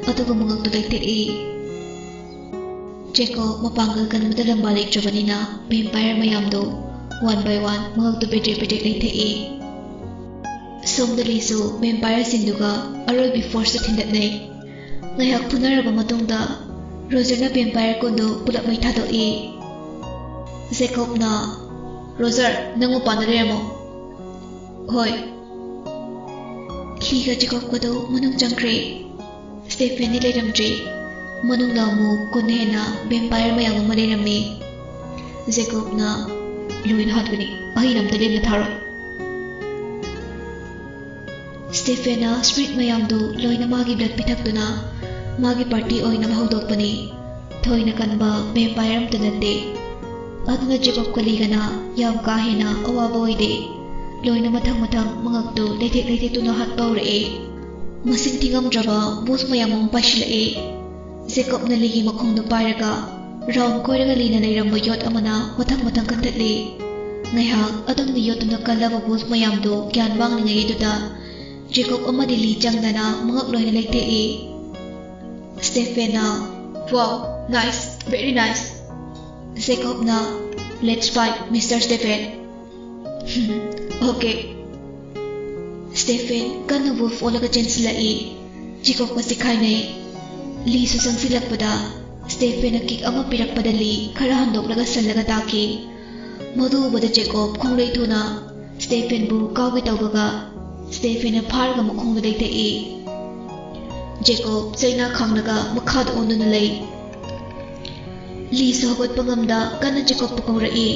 ꯑꯗꯨꯒ ꯃꯉꯛꯇꯨ ꯂꯩꯊꯦꯛꯏ꯫ ꯖꯦꯀꯣꯕ ꯃꯄꯥꯡꯒꯜ ꯀꯟꯕꯗ ꯂꯝꯕꯥ ꯂꯩꯇ꯭ꯔꯕꯅꯤꯅ vampire ꯃꯌꯥꯝꯗꯨ one by one ꯃꯉꯛꯇꯨ ꯄꯦꯗ꯭ꯔꯦꯛ ꯄꯦꯗ꯭ꯔꯦꯛ ꯂꯩꯊꯦꯛꯏ꯫ ꯁꯣꯝꯗ ꯂꯤꯁꯨ vampireꯁꯤꯡꯗꯨꯒ ꯑꯔꯣꯏꯕꯤ forceꯇ ꯊꯤꯟꯗꯠꯅꯩ꯫ ꯉꯥꯏꯍꯥꯛ ꯐꯨꯅꯔꯕ ꯃꯇꯨꯡꯗ ꯔꯣꯖꯔꯅ vampire ꯀꯨꯟꯗꯨ ꯄꯨꯂꯞ ꯃꯩ ꯊꯥꯗꯣꯛꯏ꯫ ꯖꯦꯀꯣꯕꯅ, "Roger, ꯅꯪ ꯃꯄꯥꯟꯗ ꯂꯩꯔꯝꯃꯣ꯫" "ꯍꯣꯏ꯫" ꯂꯤꯒ ꯖꯦꯀꯣꯕꯀꯗꯨ ꯃꯅꯨꯡ ꯆꯪꯈ꯭ꯔꯦ꯫ ꯁ꯭ꯇꯦꯐꯦꯟꯗꯤ ꯂꯩꯔꯝꯗ꯭ꯔꯦ꯫ ꯃꯅꯨꯡꯗ ꯑꯃꯨꯛ ꯀꯨꯟ ꯍꯦꯟꯅ vampire ꯃꯌꯥꯝ ꯑꯃ ꯂꯩꯔꯝꯃꯤ꯫ ꯖꯦꯀꯣꯕꯅ, "ꯂꯣꯏꯅ ꯍꯥꯠꯀꯅꯤ, ꯑꯍꯩꯅ ꯑꯝꯇ ꯂꯦꯝꯅ ꯊꯥꯔꯣꯏ꯫" ꯁ꯭ꯇꯦꯐꯦꯟꯅ spirit ꯃꯌꯥꯝꯗꯨ ꯂꯣꯏꯅ ꯃꯥꯒꯤ blood ꯄꯤꯊꯛꯇꯨꯅ ꯃꯥꯒꯤ party ꯑꯣꯏꯅꯕ ꯍꯧꯗꯣꯛꯄꯅꯤ꯫ ꯊꯣꯏꯅ ꯀꯟꯕ vampire ꯑꯃꯠꯇ ꯅꯠꯇꯦ꯫ ꯑꯗꯨꯅ ꯖꯦꯀꯣꯕꯀ ꯂꯤꯒꯅ ꯌꯥꯝ ꯀꯥ ꯍꯦꯟꯅ ꯑꯋꯥꯕ ꯑꯣꯏꯗꯦ꯫ ꯂꯣꯏꯅ ꯃꯊꯪ ꯃꯊꯪ ꯃꯉꯛꯇꯨ ꯂꯩꯊꯦꯛ ꯂꯩꯊꯦꯛꯇꯨꯅ ꯍꯥꯠꯄ ꯍꯧꯔꯛꯑꯦ꯫ ꯃꯁꯤꯡ ꯊꯤꯉꯝꯗ꯭ꯔꯕ wolf ꯃꯌꯥꯝ ꯑꯃ ꯄꯥꯏꯁꯤꯜꯂꯛꯑꯦ꯫ ꯖꯦꯀꯣꯕꯅ ꯂꯤꯒꯤ ꯃꯈꯣꯡꯗꯨ ꯄꯥꯏꯔꯒ round ꯀꯣꯏꯔꯒ ꯂꯤꯅ ꯂꯩꯔꯝꯕ ꯌꯣꯠ ꯑꯃꯅ ꯃꯊꯪ ꯃꯊꯪ ꯀꯟꯊꯠꯂꯤ꯫ ꯉꯥꯏꯍꯥꯛ ꯑꯗꯨꯝꯅ ꯌꯣꯠꯇꯨꯅ ꯀꯜꯂꯕ wolf ꯃꯌꯥꯝꯗꯨ ꯒ꯭ꯌꯥꯟ ꯃꯥꯡꯂꯤꯉꯩꯗꯨꯗ ꯖꯦꯀꯣꯕ ꯑꯃꯗꯤ ꯂꯤ ꯆꯪꯗꯅ ꯃꯉꯛ ꯂꯣꯏꯅ ꯂꯩꯊꯦꯛꯏ꯫ ꯁ꯭ꯇꯦꯐꯦꯟꯅ, "Wow, nice, very nice." ꯖꯦꯀꯣꯕꯅ, "Let's fight, Mister Stephen." "Okay." Stephen ꯀꯟꯅ wolf ꯑꯣꯜꯂꯒ ꯆꯦꯟꯁꯤꯜꯂꯛꯏ꯫ ꯖꯦꯀꯣꯕꯀ ꯆꯤꯛꯈꯥꯏꯅꯩ꯫ ꯂꯤꯁꯨ ꯆꯪꯁꯤꯜꯂꯛꯄꯗ ꯁ꯭ꯇꯦꯐꯦꯟꯅ ꯀꯤꯛ ꯑꯃ ꯄꯤꯔꯛꯄꯗ ꯂꯤ ꯈꯔ ꯍꯟꯗꯣꯛꯂꯒ ꯁꯜꯂꯒ ꯇꯥꯈꯤ꯫ ꯃꯗꯨ ꯎꯕꯗ ꯖꯦꯀꯣꯕ ꯈꯣꯡꯂꯩ ꯊꯨꯅ ꯁ꯭ꯇꯦꯐꯦꯟꯕꯨ ꯀꯥꯎꯒꯦ ꯇꯧꯕꯒ ꯁ꯭ꯇꯦꯐꯦꯟꯅ ꯐꯥꯔꯒ ꯃꯈꯣꯡꯗ ꯂꯩꯊꯦꯛꯏ꯫ ꯖꯦꯀꯣꯕ ꯆꯩꯅꯥ ꯈꯥꯡꯂꯒ ꯃꯈꯥꯗ ꯑꯣꯟꯗꯨꯅ ꯂꯩ꯫ ꯂꯤꯁꯨ ꯍꯧꯒꯠꯄ ꯉꯝꯗ ꯀꯟꯅ ꯖꯦꯀꯣꯕꯄꯨ ꯀꯧꯔꯛꯏ꯫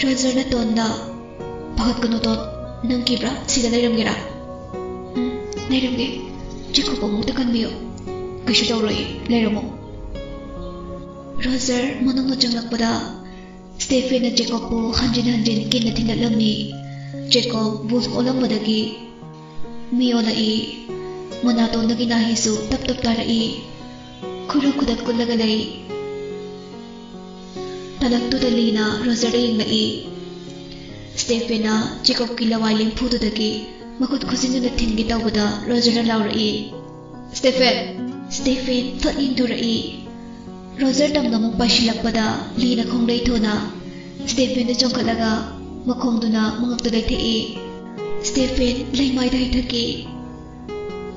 ꯔꯣꯖꯔꯅ ꯇꯣꯟꯗ, "ꯄꯥꯈꯠꯀꯅꯨ ꯇꯣꯟ, ꯅꯪ ꯀꯤꯕ꯭ꯔꯥ? ꯁꯤꯗ ꯂꯩꯔꯝꯒꯦꯔꯥ?" "ꯎꯝ, ꯂꯩꯔꯝꯒꯦ꯫ ꯖꯦꯀꯣꯕ ꯑꯃꯨꯛꯇ ꯀꯟꯕꯤꯌꯨ꯫ ꯀꯩꯁꯨ ꯇꯧꯔꯣꯏ, ꯂꯩꯔꯝꯃꯣ꯫" ꯔꯣꯖꯔ ꯃꯅꯨꯡꯗ ꯆꯪꯂꯛꯄꯗ ꯁ꯭ꯇꯦꯐꯦꯟꯅ ꯖꯦꯀꯣꯕꯄꯨ ꯍꯟꯖꯤꯟ ꯍꯟꯖꯤꯟ ꯀꯤꯟꯅ ꯊꯤꯟꯗꯠꯂꯝꯃꯤ꯫ ꯖꯦꯀꯣꯕ ꯋꯨꯜꯐ ꯑꯣꯜꯂꯝꯕꯗꯒꯤ ꯃꯤ ꯑꯣꯜꯂꯛꯏ꯫ ꯃꯅꯥꯇꯣꯟꯗꯒꯤ ꯅꯥꯍꯤꯁꯨ ꯇꯞ ꯇꯞ ꯇꯥꯔꯛꯏ꯫ ꯈꯨꯔꯨ ꯈꯨꯗꯛ ꯀꯨꯜꯂꯒ ꯂꯩ꯫ ꯇꯥꯂꯛꯇꯨꯗ ꯂꯤꯅ ꯔꯣꯖꯔꯗ ꯌꯦꯡꯂꯛꯏ꯫ ꯁ꯭ꯇꯦꯐꯦꯟꯅ ꯖꯦꯀꯣꯕꯀꯤ ꯂꯋꯥꯏ ꯂꯦꯝꯐꯨꯗꯨꯗꯒꯤ ꯃꯈꯨꯠ ꯈꯨꯖꯤꯟꯗꯨꯅ ꯊꯤꯟꯒꯦ ꯇꯧꯕꯗ ꯔꯣꯖꯔꯅ ꯂꯥꯎꯔꯛꯏ, "ꯁ꯭ꯇꯦꯐꯦꯟ!" ꯁ꯭ꯇꯦꯐꯦꯟ ꯐꯠ ꯌꯦꯡꯊꯣꯔꯛꯏ꯫ ꯔꯣꯖꯔ ꯇꯝꯅ ꯑꯃꯨꯛ ꯄꯥꯏꯁꯤꯜꯂꯛꯄꯗ ꯂꯤꯅ ꯈꯣꯡꯂꯩ ꯊꯨꯅ ꯁ꯭ꯇꯦꯐꯦꯟꯗ ꯆꯣꯡꯈꯠꯂꯒ ꯃꯈꯣꯡꯗꯨꯅ ꯃꯉꯛꯇ ꯂꯩꯊꯦꯛꯏ꯫ ꯁ꯭ꯇꯦꯐꯦꯟ ꯂꯩꯃꯥꯏꯗ ꯍꯩꯊꯈꯤ꯫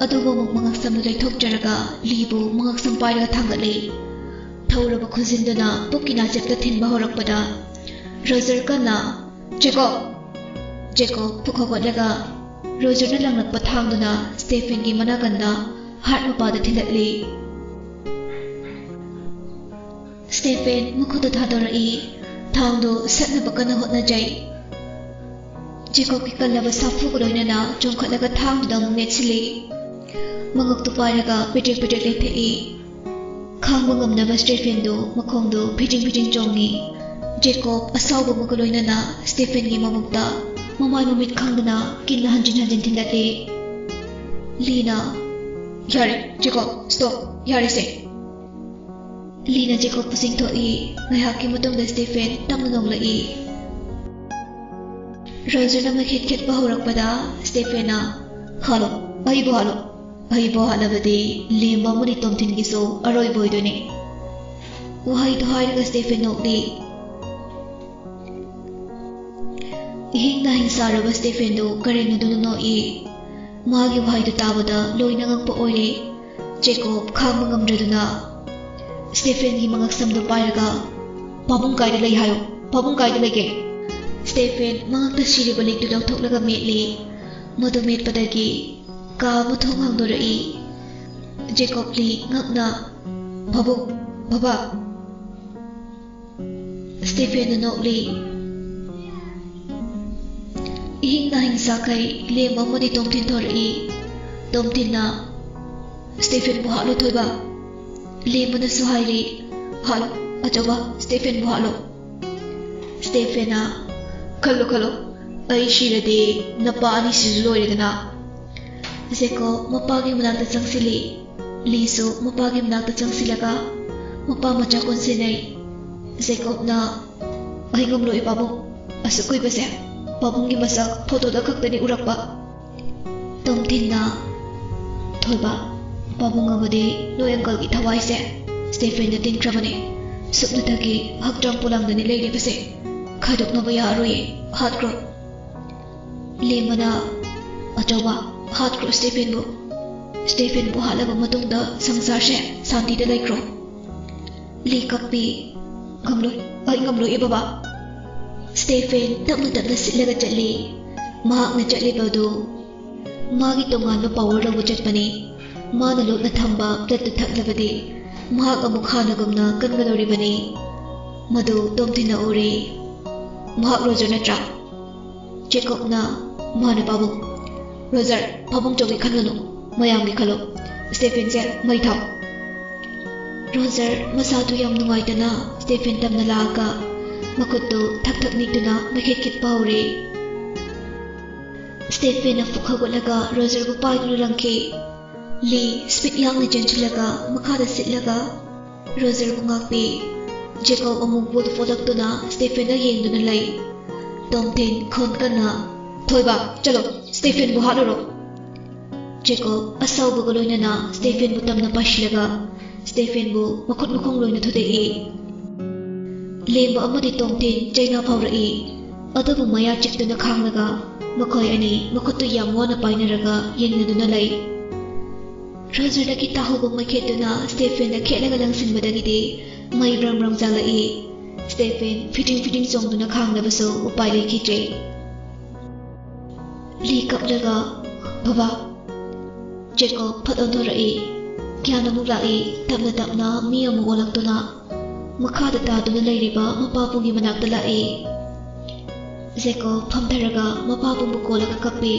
ꯑꯗꯨꯕꯨ ꯑꯃꯨꯛ ꯃꯉꯛꯁꯝꯗꯨ ꯂꯩꯊꯣꯛꯆꯔꯒ ꯂꯤꯕꯨ ꯃꯉꯛꯁꯝ ꯄꯥꯏꯔꯒ ꯊꯥꯡꯒꯠꯂꯤ꯫ ꯊꯧꯔꯕ ꯈꯨꯖꯤꯟꯗꯨꯅ ꯄꯨꯛꯀꯤ ꯅꯥꯆꯦꯞꯇ ꯊꯤꯟꯕ ꯍꯧꯔꯛꯄꯗ ꯔꯣꯖꯔ ꯀꯟꯅ, "ꯖꯦꯀꯣꯕ!" ꯖꯦꯀꯣꯕ ꯄꯨꯛ ꯍꯧꯒꯠꯂꯒ ꯔꯣꯖꯔꯅ ꯂꯪꯂꯛꯄ ꯊꯥꯡꯗꯨꯅ ꯁ꯭ꯇꯦꯐꯦꯟꯒꯤ ꯃꯅꯥꯀꯟꯗ ꯍꯥꯔꯠ ꯃꯄꯥꯗ ꯊꯤꯜꯂꯛꯂꯤ꯫ ꯁ꯭ꯇꯦꯐꯦꯟ ꯃꯈꯨꯠꯇꯨ ꯊꯥꯗꯣꯔꯛꯏ꯫ ꯊꯥꯡꯗꯨ ꯁꯠꯅꯕ ꯀꯟꯅ ꯍꯣꯠꯅꯖꯩ꯫ ꯖꯦꯀꯣꯕꯀꯤ ꯀꯜꯂꯕ ꯁꯥꯐꯨꯒ ꯂꯣꯏꯅꯅ ꯆꯣꯡꯈꯠꯂꯒ ꯊꯥꯡꯗꯨꯗ ꯑꯃꯨꯛ ꯅꯦꯠꯁꯤꯜꯂꯤ꯫ ꯃꯉꯛꯇꯨ ꯄꯥꯏꯔꯒ ꯄꯤꯗ꯭ꯔꯤꯛ ꯄꯤꯗ꯭ꯔꯤꯛ ꯂꯩꯊꯦꯛꯏ꯫ ꯈꯥꯡꯕ ꯉꯝꯗꯕ ꯁ꯭ꯇꯦꯐꯦꯟꯗꯨ ꯃꯈꯣꯡꯗꯨ ꯐꯤꯖꯤꯡ ꯐꯤꯖꯤꯡ ꯆꯣꯡꯉꯤ꯫ ꯖꯦꯀꯣꯕ ꯑꯁꯥꯎꯕ ꯑꯃꯒ ꯂꯣꯏꯅꯅ ꯁ꯭ꯇꯦꯐꯦꯟꯒꯤ ꯃꯕꯨꯛꯇ ꯃꯃꯥꯏ ꯃꯃꯤꯠ ꯈꯪꯗꯅ ꯀꯤꯟꯅ ꯍꯟꯖꯤꯟ ꯍꯟꯖꯤꯟ ꯊꯤꯟꯗꯠꯂꯤ꯫ ꯂꯤꯅ, "ꯌꯥꯔꯦ, ꯖꯦꯀꯣꯕ, ꯁ꯭ꯇꯣꯞ, ꯌꯥꯔꯦꯁꯦ꯫" ꯂꯤꯅ ꯖꯦꯀꯣꯕꯄꯨ ꯆꯤꯡꯊꯣꯛꯏ꯫ ꯉꯥꯏꯍꯥꯛꯀꯤ ꯃꯇꯨꯡꯗ ꯁ꯭ꯇꯦꯐꯦꯟ ꯇꯞꯅ ꯅꯣꯡꯂꯛꯏ꯫ ꯔꯣꯖꯔꯅ ꯃꯩꯈꯦꯠ ꯈꯦꯠꯄ ꯍꯧꯔꯛꯄꯗ ꯁ꯭ꯇꯦꯐꯦꯟꯅ, "ꯍꯥꯠꯂꯣ, ꯑꯩꯕꯨ ꯍꯥꯠꯂꯣ꯫ ꯑꯩꯕꯨ ꯍꯥꯠꯂꯕꯗꯤ ꯂꯦꯝꯕ ꯑꯃꯗꯤ ꯇꯣꯝꯊꯤꯟꯒꯤꯁꯨ ꯑꯔꯣꯏꯕ ꯑꯣꯏꯗꯣꯏꯅꯤ꯫" ꯋꯥꯍꯩꯗꯨ ꯍꯥꯏꯔꯒ ꯁ꯭ꯇꯦꯐꯦꯟ ꯅꯣꯛꯂꯤ꯫ ꯏꯍꯤꯡ ꯅꯥꯍꯤꯡ ꯁꯥꯔꯕ ꯁ꯭ꯇꯦꯐꯦꯟꯗꯨ ꯀꯔꯦꯝꯅꯗꯨꯅ ꯅꯣꯛꯏ꯫ ꯃꯥꯒꯤ ꯋꯥꯍꯩꯗꯨ ꯇꯥꯕꯗ ꯂꯣꯏꯅ ꯉꯛꯄ ꯑꯣꯏꯔꯦ꯫ ꯖꯦꯀꯣꯕ ꯈꯥꯡꯕ ꯉꯝꯗ꯭ꯔꯗꯨꯅ ꯁ꯭ꯇꯦꯐꯦꯟꯒꯤ ꯃꯉꯛꯁꯝꯗꯨ ꯄꯥꯏꯔꯒ, "ꯄꯥꯕꯨꯡ ꯀꯥꯏꯗ ꯂꯩ ꯍꯥꯏꯌꯨ, ꯄꯥꯕꯨꯡ ꯀꯥꯏꯗ ꯂꯩꯒꯦ?" ꯁ꯭ꯇꯦꯐꯦꯟ ꯃꯉꯛꯇ ꯁꯤꯔꯤꯕ ꯂꯤꯛꯇꯨ ꯂꯧꯊꯣꯛꯂꯒ ꯃꯦꯠꯂꯤ꯫ ꯃꯗꯨ ꯃꯦꯠꯄꯗꯒꯤ ꯀꯥ ꯑꯃ ꯊꯣꯡ ꯍꯥꯡꯗꯣꯔꯛꯏ꯫ ꯖꯦꯀꯣꯕ ꯂꯤ ꯉꯛꯅ, "ꯄꯥꯕꯨꯡ, ꯕꯥꯕꯥ!" ꯁ꯭ꯇꯦꯐꯦꯟꯅ ꯅꯣꯛꯂꯤ꯫ ꯏꯍꯤꯡ ꯅꯥꯍꯤꯡ ꯁꯥꯈꯩ ꯂꯦꯝꯕ ꯑꯃꯗꯤ ꯇꯣꯝꯊꯤꯟ ꯊꯣꯔꯛꯏ꯫ ꯇꯣꯝꯊꯤꯟꯅ, "ꯁ꯭ꯇꯦꯐꯦꯟꯕꯨ ꯍꯥꯠꯂꯣ ꯊꯣꯏꯕ!" ꯂꯦꯝꯕꯅꯁꯨ ꯍꯥꯏꯔꯤ, "ꯍꯥꯠꯂꯣ, ꯑꯆꯧꯕ, ꯁ꯭ꯇꯦꯐꯦꯟꯕꯨ ꯍꯥꯠꯂꯣ!" ꯁ꯭ꯇꯦꯐꯦꯟꯅ, "ꯈꯜꯂꯣ, ꯈꯜꯂꯣ, ꯑꯩ ꯁꯤꯔꯗꯤ ꯅꯄꯥ ꯑꯅꯤꯁꯤꯁꯨ ꯂꯣꯏꯔꯦꯗꯅ!" ꯖꯦꯀꯣꯕ ꯃꯄꯥꯒꯤ ꯃꯅꯥꯛꯇ ꯆꯪꯁꯤꯜꯂꯤ꯫ ꯂꯤꯁꯨ ꯃꯄꯥꯒꯤ ꯃꯅꯥꯛꯇ ꯆꯪꯁꯤꯜꯂꯒ ꯃꯄꯥ ꯃꯆꯥ ꯀꯣꯟꯁꯤꯟꯅꯩ꯫ ꯖꯦꯀꯣꯕꯅ, "ꯑꯩ ꯉꯝꯂꯣꯏ ꯄꯥꯕꯨꯡ, ꯑꯁꯨꯛ ꯀꯨꯏꯕꯁꯦ ꯄꯥꯕꯨꯡꯒꯤ ꯃꯁꯛ ꯐꯣꯇꯣꯗ ꯈꯛꯇꯅꯤ ꯎꯔꯛꯄ꯫" ꯇꯣꯝꯊꯤꯟꯅ, "ꯊꯣꯏꯕ, ꯄꯥꯕꯨꯡ ꯑꯃꯗꯤ ꯅꯣꯏ ꯑꯪꯀꯜꯒꯤ ꯊꯋꯥꯏꯁꯦ ꯁ꯭ꯇꯦꯐꯦꯟꯗ ꯇꯤꯟꯈ꯭ꯔꯕꯅꯤ꯫ ꯁꯨꯞꯅꯇꯒꯤ ꯍꯛꯆꯥꯡ ꯄꯣꯂꯥꯡꯗꯅꯤ ꯂꯩꯔꯤꯕꯁꯦ꯫ ꯈꯥꯏꯗꯣꯛꯅꯕ ꯌꯥꯔꯣꯏꯌꯦ, ꯍꯥꯠꯈ꯭ꯔꯣ꯫" ꯂꯦꯝꯕꯅ, "ꯑꯆꯧꯕ, ꯍꯥꯠꯈ꯭ꯔꯣ ꯁ꯭ꯇꯦꯐꯦꯟꯕꯨ꯫ ꯁ꯭ꯇꯦꯐꯦꯟꯕꯨ ꯍꯥꯠꯂꯕ ꯃꯇꯨꯡꯗ ꯁꯪꯁꯥꯔꯁꯦ ꯁꯥꯟꯇꯤꯗ ꯂꯩꯈ꯭ꯔꯣ꯫" ꯂꯤ ꯀꯞꯄꯤ, "ꯉꯝꯂꯣꯏ, ꯑꯩ ꯉꯝꯂꯣꯏꯌꯦ ꯕꯕꯥ꯫" ꯁ꯭ꯇꯦꯐꯦꯟ ꯇꯞꯅ ꯇꯞꯅ ꯁꯤꯠꯂꯒ ꯆꯠꯂꯤ꯫ ꯃꯍꯥꯛꯅ ꯆꯠꯂꯤꯕ ꯑꯗꯨ ꯃꯥꯒꯤ ꯇꯣꯉꯥꯟꯕ ꯄꯥꯋꯔ ꯂꯧꯕ ꯆꯠꯄꯅꯤ꯫ ꯃꯥꯅ ꯂꯣꯠꯅ ꯊꯝꯕ ꯕ꯭ꯂꯠꯇꯨ ꯊꯛꯂꯕꯗꯤ ꯃꯍꯥꯛ ꯑꯃꯨꯛ ꯍꯥꯟꯅꯒꯨꯝꯅ ꯀꯟꯒꯗꯧꯔꯤꯕꯅꯤ꯫ ꯃꯗꯨ ꯇꯣꯝꯊꯤꯟꯅ ꯎꯔꯦ꯫ "ꯃꯍꯥꯛ ꯔꯣꯖꯔ ꯅꯠꯇ꯭ꯔꯥ?" ꯖꯦꯀꯣꯕꯅ, "ꯃꯥꯅꯦ ꯄꯥꯕꯨꯡ꯫" "ꯔꯣꯖꯔ, ꯄꯥꯕꯨꯡ ꯆꯧꯒꯤ ꯈꯟꯒꯅꯨ, ꯃꯌꯥꯝꯒꯤ ꯈꯜꯂꯣ꯫ ꯁ꯭ꯇꯦꯐꯦꯟꯁꯦ ꯃꯩ ꯊꯥꯎ꯫" ꯔꯣꯖꯔ ꯃꯁꯥꯗꯨ ꯌꯥꯝ ꯅꯨꯡꯉꯥꯏꯇꯅ ꯁ꯭ꯇꯦꯐꯦꯟ ꯇꯝꯅ ꯂꯥꯛꯑꯒ ꯃꯈꯨꯠꯇꯨ ꯊꯛ ꯊꯛ ꯅꯤꯛꯇꯨꯅ ꯃꯩꯈꯦꯠ ꯈꯤꯠꯄ ꯍꯧꯔꯦ꯫ ꯁ꯭ꯇꯦꯐꯦꯟꯅ ꯐꯨꯛ ꯍꯧꯒꯠꯂꯒ ꯔꯣꯖꯔꯕꯨ ꯄꯥꯏꯗꯨꯅ ꯂꯪꯈꯤ꯫ ꯂꯤ ꯁ꯭ꯄꯤꯠ ꯌꯥꯡꯅ ꯆꯦꯟꯁꯤꯜꯂꯒ ꯃꯈꯥꯗ ꯁꯤꯠꯂꯒ ꯔꯣꯖꯔꯕꯨ ꯉꯥꯛꯄꯤ꯫ ꯖꯦꯀꯣꯕ ꯑꯃꯨꯛ ꯕꯨꯠ ꯐꯣꯂꯛꯇꯨꯅ ꯁ꯭ꯇꯦꯐꯦꯟꯗ ꯌꯦꯡꯗꯨꯅ ꯂꯩ꯫ ꯇꯣꯝꯊꯤꯟ ꯈꯣꯟ ꯀꯟꯅ, "ꯊꯣꯏꯕ, ꯆꯠꯂꯣ, ꯁ꯭ꯇꯦꯐꯦꯟꯕꯨ ꯍꯥꯠꯂꯨꯔꯣ!" ꯖꯦꯀꯣꯕ ꯑꯁꯥꯎꯕꯒ ꯂꯣꯏꯅꯅ ꯁ꯭ꯇꯦꯐꯦꯟꯕꯨ ꯇꯝꯅ ꯄꯥꯏꯁꯤꯜꯂꯒ ꯁ꯭ꯇꯦꯐꯦꯟꯕꯨ ꯃꯈꯨꯠ ꯃꯈꯣꯡ ꯂꯣꯏꯅ ꯊꯨꯗꯦꯛꯏ꯫ ꯂꯦꯝꯕ ꯑꯃꯗꯤ ꯇꯣꯝꯊꯤꯟ ꯆꯩꯅꯥ ꯐꯥꯎꯔꯛꯏ꯫ ꯑꯗꯨꯕꯨ ꯃꯌꯥ ꯆꯤꯛꯇꯨꯅ ꯈꯥꯡꯂꯒ ꯃꯈꯣꯏ ꯑꯅꯤ ꯃꯈꯨꯠꯇꯨ ꯌꯥꯝ ꯋꯥꯅ ꯄꯥꯏꯅꯔꯒ ꯌꯦꯡꯅꯗꯨꯅ ꯂꯩ꯫ ꯔꯣꯖꯔꯗꯒꯤ ꯇꯥꯍꯧꯕ ꯃꯩꯈꯦꯠꯇꯨꯅ ꯁ꯭ꯇꯦꯐꯦꯟꯗ ꯈꯦꯠꯂꯒ ꯂꯪꯁꯤꯟꯕꯗꯒꯤꯗꯤ ꯃꯩ ꯕ꯭ꯔꯪ ꯕ꯭ꯔꯪ ꯆꯥꯛꯂꯛꯏ꯫ ꯁ꯭ꯇꯦꯐꯦꯟ ꯐꯤꯇꯤꯡ ꯐꯤꯇꯤꯡ ꯆꯣꯡꯗꯨꯅ ꯈꯥꯡꯅꯕꯁꯨ ꯎꯄꯥꯏ ꯂꯩꯈꯤꯗ꯭ꯔꯦ꯫ ꯂꯤ ꯀꯞꯂꯒ, "ꯕꯕꯥ!" ꯖꯦꯀꯣꯕ ꯐꯠ ꯑꯣꯟꯊꯣꯔꯛꯏ꯫ ꯒ꯭ꯌꯥꯟ ꯑꯃꯨꯛ ꯂꯥꯛꯏ꯫ ꯇꯞꯅ ꯇꯞꯅ ꯃꯤ ꯑꯃꯨꯛ ꯑꯣꯜꯂꯛꯇꯨꯅ ꯃꯈꯥꯗ ꯇꯥꯗꯨꯅ ꯂꯩꯔꯤꯕ ꯃꯄꯥꯕꯨꯡꯒꯤ ꯃꯅꯥꯛꯇ ꯂꯥꯛꯏ꯫ ꯖꯦꯀꯣꯕ ꯐꯝꯊꯔꯒ ꯃꯄꯥꯕꯨꯡꯕꯨ ꯀꯣꯜꯂꯒ ꯀꯞꯄꯤ꯫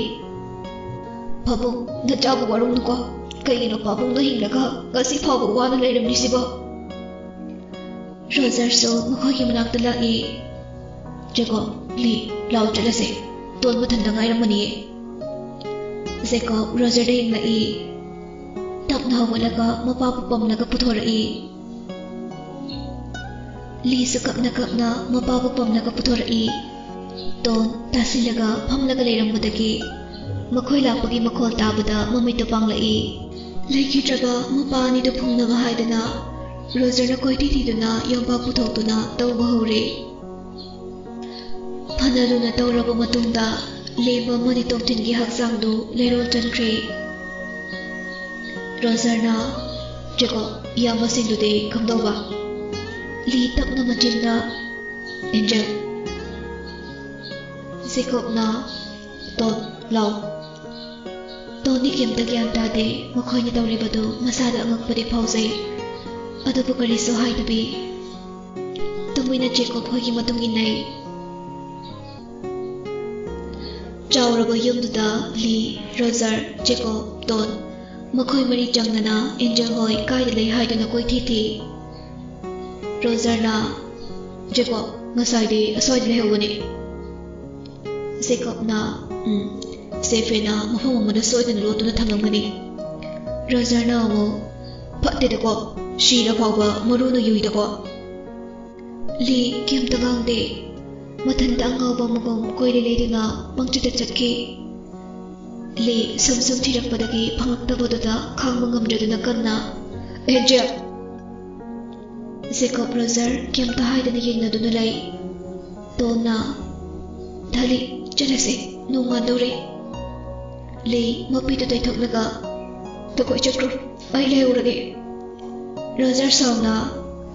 "ꯄꯥꯕꯨꯡ, ꯅꯆꯥꯕꯨ ꯋꯥꯔꯧꯅꯨꯀꯣ꯫ ꯀꯩꯒꯤꯅꯣ ꯄꯥꯕꯨꯡꯅ ꯍꯤꯡꯂꯒ ꯉꯁꯤ ꯐꯥꯎꯕ ꯋꯥꯅ ꯂꯩꯔꯝꯂꯤꯁꯤꯕꯣ?" ꯔꯣꯖꯔꯁꯨ ꯃꯈꯣꯏꯒꯤ ꯃꯅꯥꯛꯇ ꯂꯥꯛꯏ꯫ "ꯖꯦꯀꯣꯕ, ꯂꯤ, ꯂꯥꯎ ꯆꯠꯂꯁꯦ꯫ ꯇꯣꯟ ꯃꯊꯟꯇ ꯉꯥꯏꯔꯝꯃꯅꯤꯌꯦ꯫" ꯖꯦꯀꯣꯕ ꯔꯣꯖꯔꯗ ꯌꯦꯡꯂꯛꯏ꯫ ꯇꯞꯅ ꯍꯧꯒꯠꯂꯒ ꯃꯄꯥꯕꯨ ꯄꯝꯂꯒ ꯄꯨꯊꯣꯔꯛꯏ꯫ ꯂꯤꯁꯨ ꯀꯞꯅ ꯀꯞꯅ ꯃꯄꯥꯕꯨ ꯄꯝꯂꯒ ꯄꯨꯊꯣꯔꯛꯏ꯫ ꯇꯣꯟ ꯇꯥꯁꯤꯜꯂꯒ ꯐꯝꯂꯒ ꯂꯩꯔꯝꯕꯗꯒꯤ ꯃꯈꯣꯏ ꯂꯥꯛꯄꯒꯤ ꯃꯈꯣꯜ ꯇꯥꯕꯗ ꯃꯃꯤꯠꯇꯨ ꯄꯥꯡꯂꯛꯏ꯫ ꯂꯩꯈꯤꯗ꯭ꯔꯕ ꯃꯄꯥ ꯑꯅꯤꯗꯨ ꯐꯨꯝꯅꯕ ꯍꯥꯏꯗꯨꯅ ꯔꯣꯖꯔꯅ ꯀꯣꯏꯊꯤ ꯊꯤꯗꯨꯅ ꯌꯣꯝꯄꯥꯛ ꯄꯨꯊꯣꯛꯇꯨꯅ ꯇꯧꯕ ꯍꯧꯔꯦ꯫ ꯐꯅ ꯂꯨꯅ ꯇꯧꯔꯕ ꯃꯇꯨꯡꯗ ꯂꯦꯝꯕ ꯑꯃꯗꯤ ꯇꯣꯝꯊꯤꯟꯒꯤ ꯍꯛꯆꯥꯡꯗꯨ ꯂꯩꯔꯣꯜ ꯆꯟꯈ꯭ꯔꯦ꯫ ꯔꯣꯖꯔꯅ, "ꯖꯦꯀꯣꯕ, ꯏꯌꯥꯝꯕꯁꯤꯡꯗꯨꯗꯤ ꯀꯝꯗꯧꯕ?" ꯂꯤ ꯇꯞꯅ ꯃꯆꯤꯟꯅ, "ꯑꯦꯟꯖꯦꯜ꯫" ꯖꯦꯀꯣꯕꯅ, "ꯇꯣꯟ, ꯂꯥꯎ꯫" ꯇꯣꯟꯗꯤ ꯀꯩꯝꯇ ꯒ꯭ꯌꯥꯟ ꯇꯥꯗꯦ꯫ ꯃꯈꯣꯏꯅ ꯇꯧꯔꯤꯕꯗꯨ ꯃꯁꯥꯗ ꯑꯉꯛꯄꯗꯤ ꯐꯥꯎꯖꯩ, ꯑꯗꯨꯕꯨ ꯀꯔꯤꯁꯨ ꯍꯥꯏꯗꯕꯤ ꯇꯨꯃꯤꯟꯅ ꯖꯦꯀꯣꯕ ꯈꯣꯏꯒꯤ ꯃꯇꯨꯡ ꯏꯟꯅꯩ꯫ ꯆꯥꯎꯔꯕ ꯌꯨꯝꯗꯨꯗ ꯂꯤ, ꯔꯣꯖꯔ, ꯖꯦꯀꯣꯕ, ꯇꯣꯟ, ꯃꯈꯣꯏ ꯃꯔꯤ ꯆꯪꯗꯅ ꯑꯦꯟꯖꯦꯜ ꯍꯣꯏ ꯀꯥꯏꯗ ꯂꯩ ꯍꯥꯏꯗꯨꯅ ꯀꯣꯏꯊꯤ ꯊꯤ꯫ ꯔꯣꯖꯔꯅ, "ꯖꯦꯀꯣꯕ, ꯉꯁꯥꯏꯗꯤ ꯑꯁ꯭ꯋꯥꯏꯗ ꯂꯩꯍꯧꯕꯅꯤ꯫" ꯖꯦꯀꯣꯕꯅ, "ꯎꯝ, ꯁ꯭ꯇꯦꯐꯦꯟꯅ ꯃꯐꯝ ꯑꯃꯗ ꯁꯣꯏꯗꯅ ꯂꯣꯠꯇꯨꯅ ꯊꯝꯂꯝꯒꯅꯤ꯫" ꯔꯣꯖꯔꯅ ꯑꯃꯨꯛ, "ꯐꯠꯇꯦꯗꯀꯣ, ꯁꯤꯔ ꯐꯥꯎꯕ ꯃꯔꯨꯅ ꯌꯨꯏꯗꯀꯣ꯫" ꯂꯤ ꯀꯩꯝꯇ ꯉꯥꯡꯗꯦ꯫ ꯃꯊꯟꯇ ꯑꯉꯥꯎꯕ ꯑꯃꯒꯨꯝ ꯀꯣꯏꯂꯩ ꯂꯩꯗꯨꯅ ꯄꯪꯆꯠꯇ ꯆꯠꯈꯤ꯫ ꯂꯤ ꯁꯨꯝ ꯁꯨꯝ ꯊꯤꯔꯛꯄꯗꯒꯤ ꯐꯪꯂꯛꯇꯕꯗꯨꯗ ꯈꯥꯡꯕ ꯉꯝꯗ꯭ꯔꯗꯨꯅ ꯀꯟꯅ, "ꯑꯦꯟꯖꯦꯜ!" ꯖꯦꯀꯣꯕ ꯔꯣꯖꯔ ꯀꯩꯝꯇ ꯍꯥꯏꯗꯅ ꯌꯦꯡꯅꯗꯨꯅ ꯂꯩ꯫ ꯇꯣꯟꯅ, "ꯊꯥꯂꯤ, ꯆꯠꯂꯁꯦ, ꯅꯣꯡꯉꯥꯟꯗꯧꯔꯦ꯫" ꯂꯤ ꯃꯄꯤꯗꯨ ꯇꯩꯊꯣꯛꯂꯒ, "ꯅꯈꯣꯏ ꯆꯠꯈ꯭ꯔꯣ, ꯑꯩ ꯂꯩꯍꯧꯔꯒꯦ꯫" ꯔꯣꯖꯔ ꯁꯥꯎꯅ,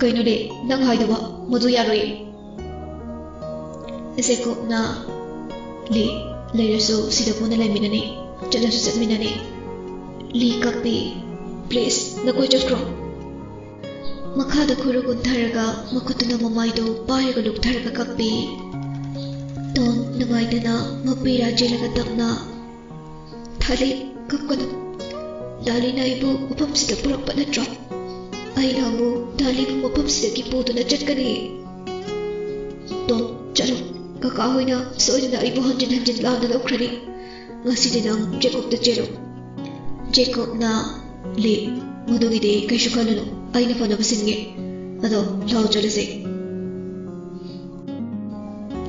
"ꯀꯩꯅꯣ ꯂꯤ, ꯅꯪ ꯍꯥꯏꯗꯨꯕꯣ? ꯃꯗꯨ ꯌꯥꯔꯣꯏꯌꯦ꯫" ꯖꯦꯀꯣꯕꯅ, "ꯂꯤ, ꯂꯩꯔꯁꯨ ꯁꯤꯗ ꯄꯨꯟꯅ ꯂꯩꯃꯤꯟꯅꯅꯤ, ꯆꯠꯂꯁꯨ ꯆꯠꯃꯤꯟꯅꯅꯤ꯫" ꯂꯤ ꯀꯞꯄꯤ꯫ "Please, ꯅꯈꯣꯏ ꯆꯠꯈ꯭ꯔꯣ꯫" ꯃꯈꯥꯗ ꯈꯨꯔꯨ ꯀꯨꯟꯊꯔꯒ ꯃꯈꯨꯠꯇꯨꯅ ꯃꯃꯥꯏꯗꯨ ꯄꯥꯏꯔꯒ ꯂꯨꯞꯊꯔꯒ ꯀꯞꯄꯤ꯫ ꯇꯣꯟ ꯅꯨꯡꯉꯥꯏꯇꯅ ꯃꯄꯤꯔꯥ ꯆꯦꯜꯂꯒ ꯇꯞꯅ, "ꯊꯥꯂꯤ, ꯀꯞꯀꯅꯨ꯫ ꯗꯥꯂꯤꯅ ꯑꯩꯕꯨ ꯃꯐꯝꯁꯤꯗ ꯄꯨꯔꯛꯄ ꯅꯠꯇ꯭ꯔꯣ? ꯑꯩꯅ ꯑꯃꯨꯛ ꯗꯥꯂꯤꯕꯨ ꯃꯐꯝꯁꯤꯗꯒꯤ ꯄꯨꯗꯨꯅ ꯆꯠꯀꯅꯤ꯫" "ꯇꯣꯟ, ꯆꯠꯂꯣ꯫ ꯀꯀꯥ ꯍꯣꯏꯅ ꯁꯣꯏꯗꯅ ꯑꯩꯕꯨ ꯍꯟꯖꯤꯟ ꯍꯟꯖꯤꯟ ꯂꯥꯟꯅ ꯂꯧꯈ꯭ꯔꯅꯤ꯫ ꯉꯁꯤꯗꯤ ꯅꯪ ꯖꯦꯀꯣꯕꯇ ꯆꯦꯜꯂꯨ꯫" ꯖꯦꯀꯣꯕꯅ, "ꯂꯤ, ꯃꯗꯨꯒꯤꯗꯤ ꯀꯩꯁꯨ ꯈꯜꯂꯨꯅꯨ, ꯑꯩꯅ ꯐꯅꯕ ꯁꯤꯟꯒꯦ꯫ ꯑꯗꯣ ꯂꯥꯎ ꯆꯠꯂꯁꯦ꯫"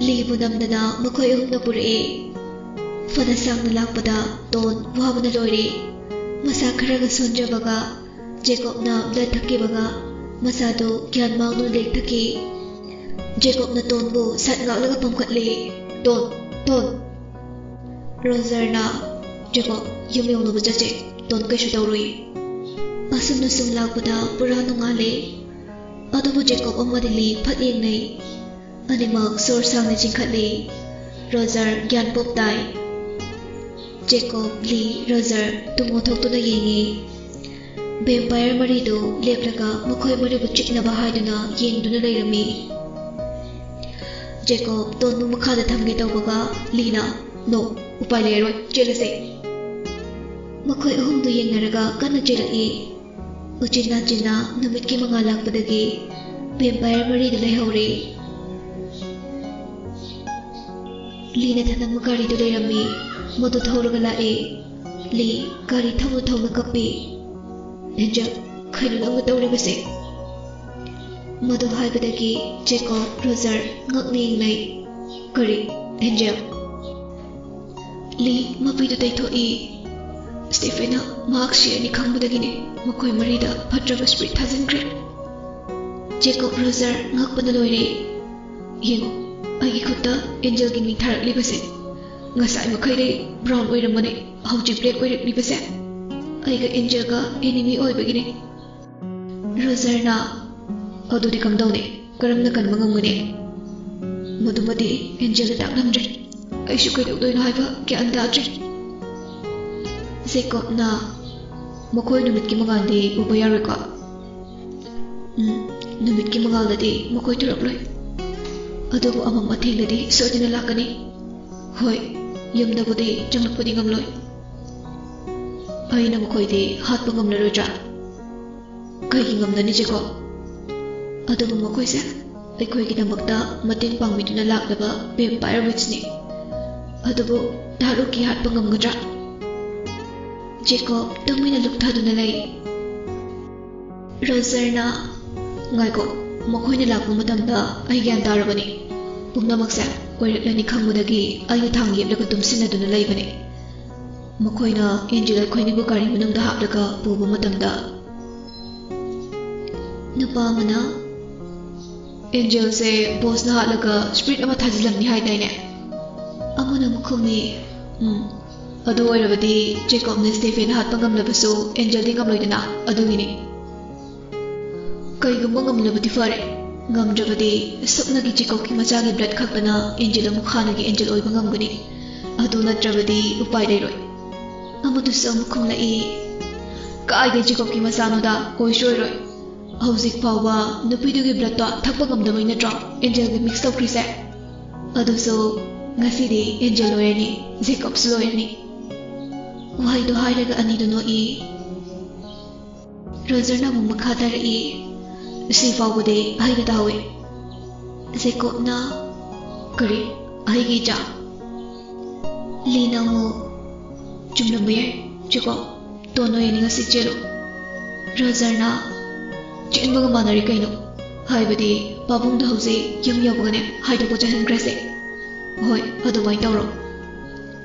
ꯂꯤꯕꯨ ꯅꯝꯗꯅ ꯃꯈꯣꯏ ꯑꯍꯨꯝꯅ ꯄꯨꯔꯛꯑꯦ꯫ ꯐꯅ ꯁꯥꯡꯅ ꯂꯥꯛꯄꯗ ꯇꯣꯟ ꯋꯥꯕꯅ ꯂꯣꯏꯔꯦ꯫ ꯃꯁꯥ ꯈꯔꯒ ꯁꯣꯟꯖꯕꯒ ꯖꯦꯀꯣꯕꯅ blood ꯊꯛꯈꯤꯕꯒ ꯃꯁꯥꯗꯨ ꯒ꯭ꯌꯥꯟ ꯃꯥꯡꯗꯨꯅ ꯂꯦꯛꯊꯈꯤ꯫ ꯖꯦꯀꯣꯕꯅ ꯇꯣꯟꯕꯨ ꯁꯠ ꯉꯥꯛꯂꯒ ꯄꯝꯈꯠꯂꯦ꯫ "Tone, tone!" ꯔꯣꯖꯔꯅ, "ꯖꯦꯀꯣꯕ, ꯌꯨꯝ ꯌꯧꯅꯕ ꯆꯠꯁꯦ꯫ ꯇꯣꯟ ꯀꯩꯁꯨ ꯇꯧꯔꯣꯏ꯫" ꯑꯁꯨꯝꯅ ꯁꯨꯝ ꯂꯥꯛꯄꯗ ꯄꯨꯔꯥ ꯅꯣꯡꯉꯥꯜꯂꯦ꯫ ꯑꯗꯨꯕꯨ ꯖꯦꯀꯣꯕ ꯑꯃꯗꯤ ꯂꯤ ꯐꯠ ꯌꯦꯡꯅꯩ꯫ ꯑꯅꯤꯃꯛ ꯁꯣꯔ ꯁꯥꯡꯅ ꯆꯤꯡꯈꯠꯂꯤ꯫ ꯔꯣꯖꯔ ꯒ꯭ꯌꯥꯟ ꯄꯣꯞ ꯇꯥꯏ꯫ ꯖꯦꯀꯣꯕ, ꯂꯤ, ꯔꯣꯖꯔ ꯇꯨꯝ ꯑꯣꯟꯊꯣꯛꯇꯨꯅ ꯌꯦꯡꯉꯤ꯫ ꯚꯦꯝꯄꯥꯌꯔ ꯃꯔꯤꯗꯨ ꯂꯦꯞꯂꯒ ꯃꯈꯣꯏ ꯃꯔꯤꯕꯨ ꯆꯤꯛꯅꯕ ꯍꯥꯏꯗꯨꯅ ꯌꯦꯡꯗꯨꯅ ꯂꯩꯔꯝꯃꯤ꯫ ꯖꯦꯀꯣꯕ ꯇꯣꯟꯕꯨ ꯃꯈꯥꯗ ꯊꯝꯒꯦ ꯇꯧꯕꯒ ꯂꯤꯅ, "No, ꯎꯄꯥꯏ ꯂꯩꯔꯔꯣꯏ, ꯆꯦꯜꯂꯁꯦ꯫" ꯃꯈꯣꯏ ꯑꯍꯨꯝꯗꯨ ꯌꯦꯡꯅꯔꯒ ꯀꯟꯅ ꯆꯦꯜꯂꯛꯏ꯫ ꯎꯆꯤꯟ ꯅꯥꯆꯤꯟꯅ ꯅꯨꯃꯤꯠꯀꯤ ꯃꯉꯥꯜ ꯂꯥꯛꯄꯗꯒꯤ ꯚꯦꯝꯄꯥꯌꯔ ꯃꯔꯤꯗꯨ ꯂꯩꯍꯧꯔꯦ꯫ ꯂꯤꯅ ꯊꯅꯝꯕ ꯒꯥꯔꯤꯗꯨ ꯂꯩꯔꯝꯃꯤ꯫ ꯃꯗꯨ ꯊꯧꯔꯒ ꯂꯥꯛꯑꯦ꯫ ꯂꯤ ꯒꯥꯔꯤ ꯊꯧꯅ ꯊꯧꯅ ꯀꯞꯄꯤ꯫ "ꯑꯦꯟꯖꯦꯜ, ꯀꯩꯅꯣ ꯅꯪꯅ ꯇꯧꯔꯤꯕꯁꯦ?" ꯃꯗꯨ ꯍꯥꯏꯕꯗꯒꯤ ꯖꯦꯀꯣꯕ, ꯔꯣꯖꯔ ꯉꯛꯅ ꯌꯦꯡꯅꯩ꯫ "ꯀꯔꯤ, ꯑꯦꯟꯖꯦꯜ?" "ꯂꯤ ꯃꯄꯤꯗꯨ ꯇꯩꯊꯣꯛꯏ꯫ ꯁ꯭ꯇꯤꯐꯦꯟꯅ ꯃꯍꯥꯛ ꯁꯤꯔꯅꯤ ꯈꯪꯕꯗꯒꯤꯅꯦ ꯃꯈꯣꯏ ꯃꯔꯤꯗ ꯐꯠꯇ꯭ꯔꯕ spirit ꯊꯥꯖꯤꯟꯈ꯭ꯔꯦ꯫" ꯖꯦꯀꯣꯕ, ꯔꯣꯖꯔ ꯉꯛꯄꯅ ꯂꯣꯏꯔꯦ꯫ "ꯌꯦꯡꯉꯨ, ꯑꯩꯒꯤ ꯈꯨꯠꯇ ꯑꯦꯟꯖꯦꯜꯒꯤ ꯃꯤꯡ ꯊꯥꯔꯛꯂꯤꯕꯁꯦ꯫ ꯉꯁꯥꯏ ꯃꯈꯩꯗꯤ ꯕ꯭ꯔꯥꯎꯟ ꯑꯣꯏꯔꯝꯕꯅꯤ, ꯍꯧꯖꯤꯛ ꯕ꯭ꯂꯦꯛ ꯑꯣꯏꯔꯛꯂꯤꯕꯁꯦ꯫ ꯑꯩꯒ ꯑꯦꯟꯖꯦꯜꯒ ꯑꯦꯅꯤꯃꯤ ꯑꯣꯏꯕꯒꯤꯅꯤ꯫ ꯔꯣꯖꯔꯅ, "ꯑꯗꯨꯗꯤ ꯀꯝꯗꯧꯅꯤ? ꯀꯔꯝꯅ ꯀꯟꯕ ꯉꯝꯒꯅꯤ?" ꯃꯗꯨꯃꯗꯤ ꯑꯦꯟꯖꯦꯜꯗ ꯇꯥꯛꯂꯝꯗ꯭ꯔꯦ꯫ ꯑꯩꯁꯨ ꯀꯩꯗꯧꯗꯣꯏꯅꯣ ꯍꯥꯏꯕ ꯒ꯭ꯌꯥꯟ ꯇꯥꯗ꯭ꯔꯦ꯫ ꯖꯦꯀꯣꯕꯅ, "ꯃꯈꯣꯏ ꯅꯨꯃꯤꯠꯀꯤ ꯃꯉꯥꯜꯗꯤ ꯎꯕ ꯌꯥꯔꯣꯏꯀꯣ?" "ꯎꯝ, ꯅꯨꯃꯤꯠꯀꯤ ꯃꯉꯥꯜꯗꯗꯤ ꯃꯈꯣꯏ ꯊꯣꯔꯛꯂꯣꯏ꯫ ꯑꯗꯨꯕꯨ ꯑꯃꯝ ꯑꯊꯦꯡꯗꯗꯤ ꯁꯣꯏꯗꯅ ꯂꯥꯛꯀꯅꯤ꯫ ꯍꯣꯏ, ꯌꯨꯝꯗꯕꯨꯗꯤ ꯆꯪꯂꯛꯄꯗꯤ ꯉꯝꯂꯣꯏ꯫ ꯑꯩꯅ ꯃꯈꯣꯏꯗꯤ ꯍꯥꯠꯄ ꯉꯝꯂꯔꯣꯏꯗ꯭ꯔꯥ?" "ꯀꯩꯒꯤ ꯉꯝꯗꯅꯤ, ꯖꯦꯀꯣꯕ? ꯑꯗꯨꯕꯨ ꯃꯈꯣꯏꯁꯦ ꯑꯩꯈꯣꯏꯒꯤꯗꯃꯛꯇ ꯃꯇꯦꯡ ꯄꯥꯡꯕꯤꯗꯨꯅ ꯂꯥꯛꯂꯕ vampire witchꯅꯤ꯫ ꯑꯗꯨꯕꯨ ꯇꯥꯔꯨꯛꯀꯤ ꯍꯥꯠꯄ ꯉꯝꯒꯗ꯭ꯔꯥ?" ꯖꯦꯀꯣꯕ ꯇꯨꯃꯤꯟꯅ ꯂꯨꯞꯊꯗꯨꯅ ꯂꯩ꯫ ꯔꯣꯖꯔꯅ, "ꯉꯥꯏꯈꯣ, ꯃꯈꯣꯏꯅ ꯂꯥꯛꯄ ꯃꯇꯝꯗ ꯑꯩ ꯒ꯭ꯌꯥꯟ ꯇꯥꯔꯕꯅꯤ꯫ ꯄꯨꯝꯅꯃꯛꯁꯦ ꯑꯣꯏꯔꯛꯂꯅꯤ ꯈꯪꯕꯗꯒꯤ ꯑꯩꯅ ꯊꯥꯡ ꯌꯦꯞꯂꯒ ꯇꯨꯝꯁꯤꯟꯅꯗꯨꯅ ꯂꯩꯕꯅꯤ꯫ ꯃꯈꯣꯏꯅ ꯑꯦꯟꯖꯦꯜ ꯑꯩꯈꯣꯏꯅꯤꯕꯨ ꯒꯥꯔꯤ ꯃꯅꯨꯡꯗ ꯍꯥꯞꯂꯒ ꯄꯨꯕ ꯃꯇꯝꯗ," ꯅꯨꯄꯥ ꯑꯃꯅ, "ꯑꯦꯟꯖꯦꯜꯁꯦ ꯕꯣꯁꯅ ꯍꯥꯠꯂꯒ ꯁ꯭ꯄꯤꯔꯤꯠ ꯑꯃ ꯊꯥꯖꯤꯜꯂꯝꯅꯤ ꯍꯥꯏꯗꯥꯏꯅꯦ?" ꯑꯃꯅ ꯑꯃꯨꯛ ꯈꯨꯝꯃꯤ, "ꯎꯝ, ꯑꯗꯨ ꯑꯣꯏꯔꯕꯗꯤ ꯖꯦꯀꯣꯕꯅ ꯁ꯭ꯇꯦꯐꯦꯟ ꯍꯥꯠꯄ ꯉꯝꯂꯕꯁꯨ ꯑꯦꯟꯖꯦꯜꯗꯤ ꯉꯝꯂꯣꯏꯗꯅ, ꯑꯗꯨꯒꯤꯅꯤ꯫ ꯀꯩꯒꯨꯝꯕ ꯉꯝꯂꯕꯗꯤ ꯐꯔꯦ, ꯉꯝꯗ꯭ꯔꯕꯗꯤ ꯁꯨꯞꯅꯒꯤ ꯖꯦꯀꯣꯕꯀꯤ ꯃꯆꯥꯒꯤ ꯕ꯭ꯂꯗ ꯈꯛꯇꯅ ꯑꯦꯟꯖꯦꯜ ꯑꯃꯨꯛ ꯍꯥꯟꯅꯒꯤ ꯑꯦꯟꯖꯦꯜ ꯑꯣꯏꯕ ꯉꯝꯒꯅꯤ꯫ ꯑꯗꯨ ꯅꯠꯇ꯭ꯔꯕꯗꯤ ꯎꯄꯥꯏ ꯂꯩꯔꯣꯏ꯫" ꯑꯃꯗꯨꯁꯨ ꯑꯃꯨꯛ ꯈꯨꯝꯂꯛꯏ, "ꯀꯥꯏꯗꯩ ꯖꯦꯀꯣꯕꯀꯤ ꯃꯆꯥꯅꯣꯗ, ꯑꯣꯏꯁꯨ ꯑꯣꯏꯔꯣꯏ꯫ ꯍꯧꯖꯤꯛ ꯐꯥꯎꯕ ꯅꯨꯄꯤꯗꯨꯒꯤ ꯕ꯭ꯂꯗꯇꯣ ꯊꯛꯄ ꯉꯝꯗꯕꯩ ꯅꯠꯇ꯭ꯔꯣ ꯑꯦꯟꯖꯦꯜꯒ ꯃꯤꯛꯁ ꯇꯧꯈ꯭ꯔꯤꯁꯦ? ꯑꯗꯨꯁꯨ ꯉꯁꯤꯗꯤ ꯑꯦꯟꯖꯦꯜ ꯂꯣꯏꯔꯅꯤ, ꯖꯦꯀꯣꯕꯁꯨ ꯂꯣꯏꯔꯅꯤ꯫" ꯋꯥꯍꯩꯗꯣ ꯍꯥꯏꯔꯒ ꯑꯅꯤꯗꯨ ꯅꯣꯛꯏ꯫ ꯔꯣꯖꯔꯅ ꯑꯃꯨꯛ ꯃꯈꯥ ꯇꯥꯔꯛꯏ, "ꯁꯤ ꯐꯥꯎꯕꯗꯤ ꯑꯩꯅ ꯇꯥꯍꯧꯏ꯫" ꯖꯦꯀꯣꯕꯅ, "ꯀꯔꯤ? ꯑꯩꯒꯤ ꯏꯆꯥ?" ꯂꯤꯅ ꯑꯃꯨꯛ, "ꯆꯨꯝꯂꯝꯕ ꯌꯥꯏ, ꯖꯦꯀꯣꯕ꯫ ꯇꯣꯟ ꯍꯣꯏ ꯑꯅꯤ ꯉꯁꯤ ꯆꯦꯜꯂꯨ꯫" ꯔꯣꯖꯔꯅ, "ꯆꯦꯟꯕꯒ ꯃꯥꯟꯅꯔꯦ ꯀꯩꯅꯣ? ꯍꯥꯏꯕꯗꯤ ꯄꯥꯕꯨꯡꯗꯣ ꯍꯧꯖꯤꯛ ꯌꯨꯝ ꯌꯧꯕꯒꯅꯦ ꯍꯥꯏꯗꯣꯛꯄ ꯆꯠꯍꯟꯈ꯭ꯔꯁꯦ꯫" "ꯍꯣꯏ, ꯑꯗꯨꯃꯥꯏꯅ ꯇꯧꯔꯣ꯫"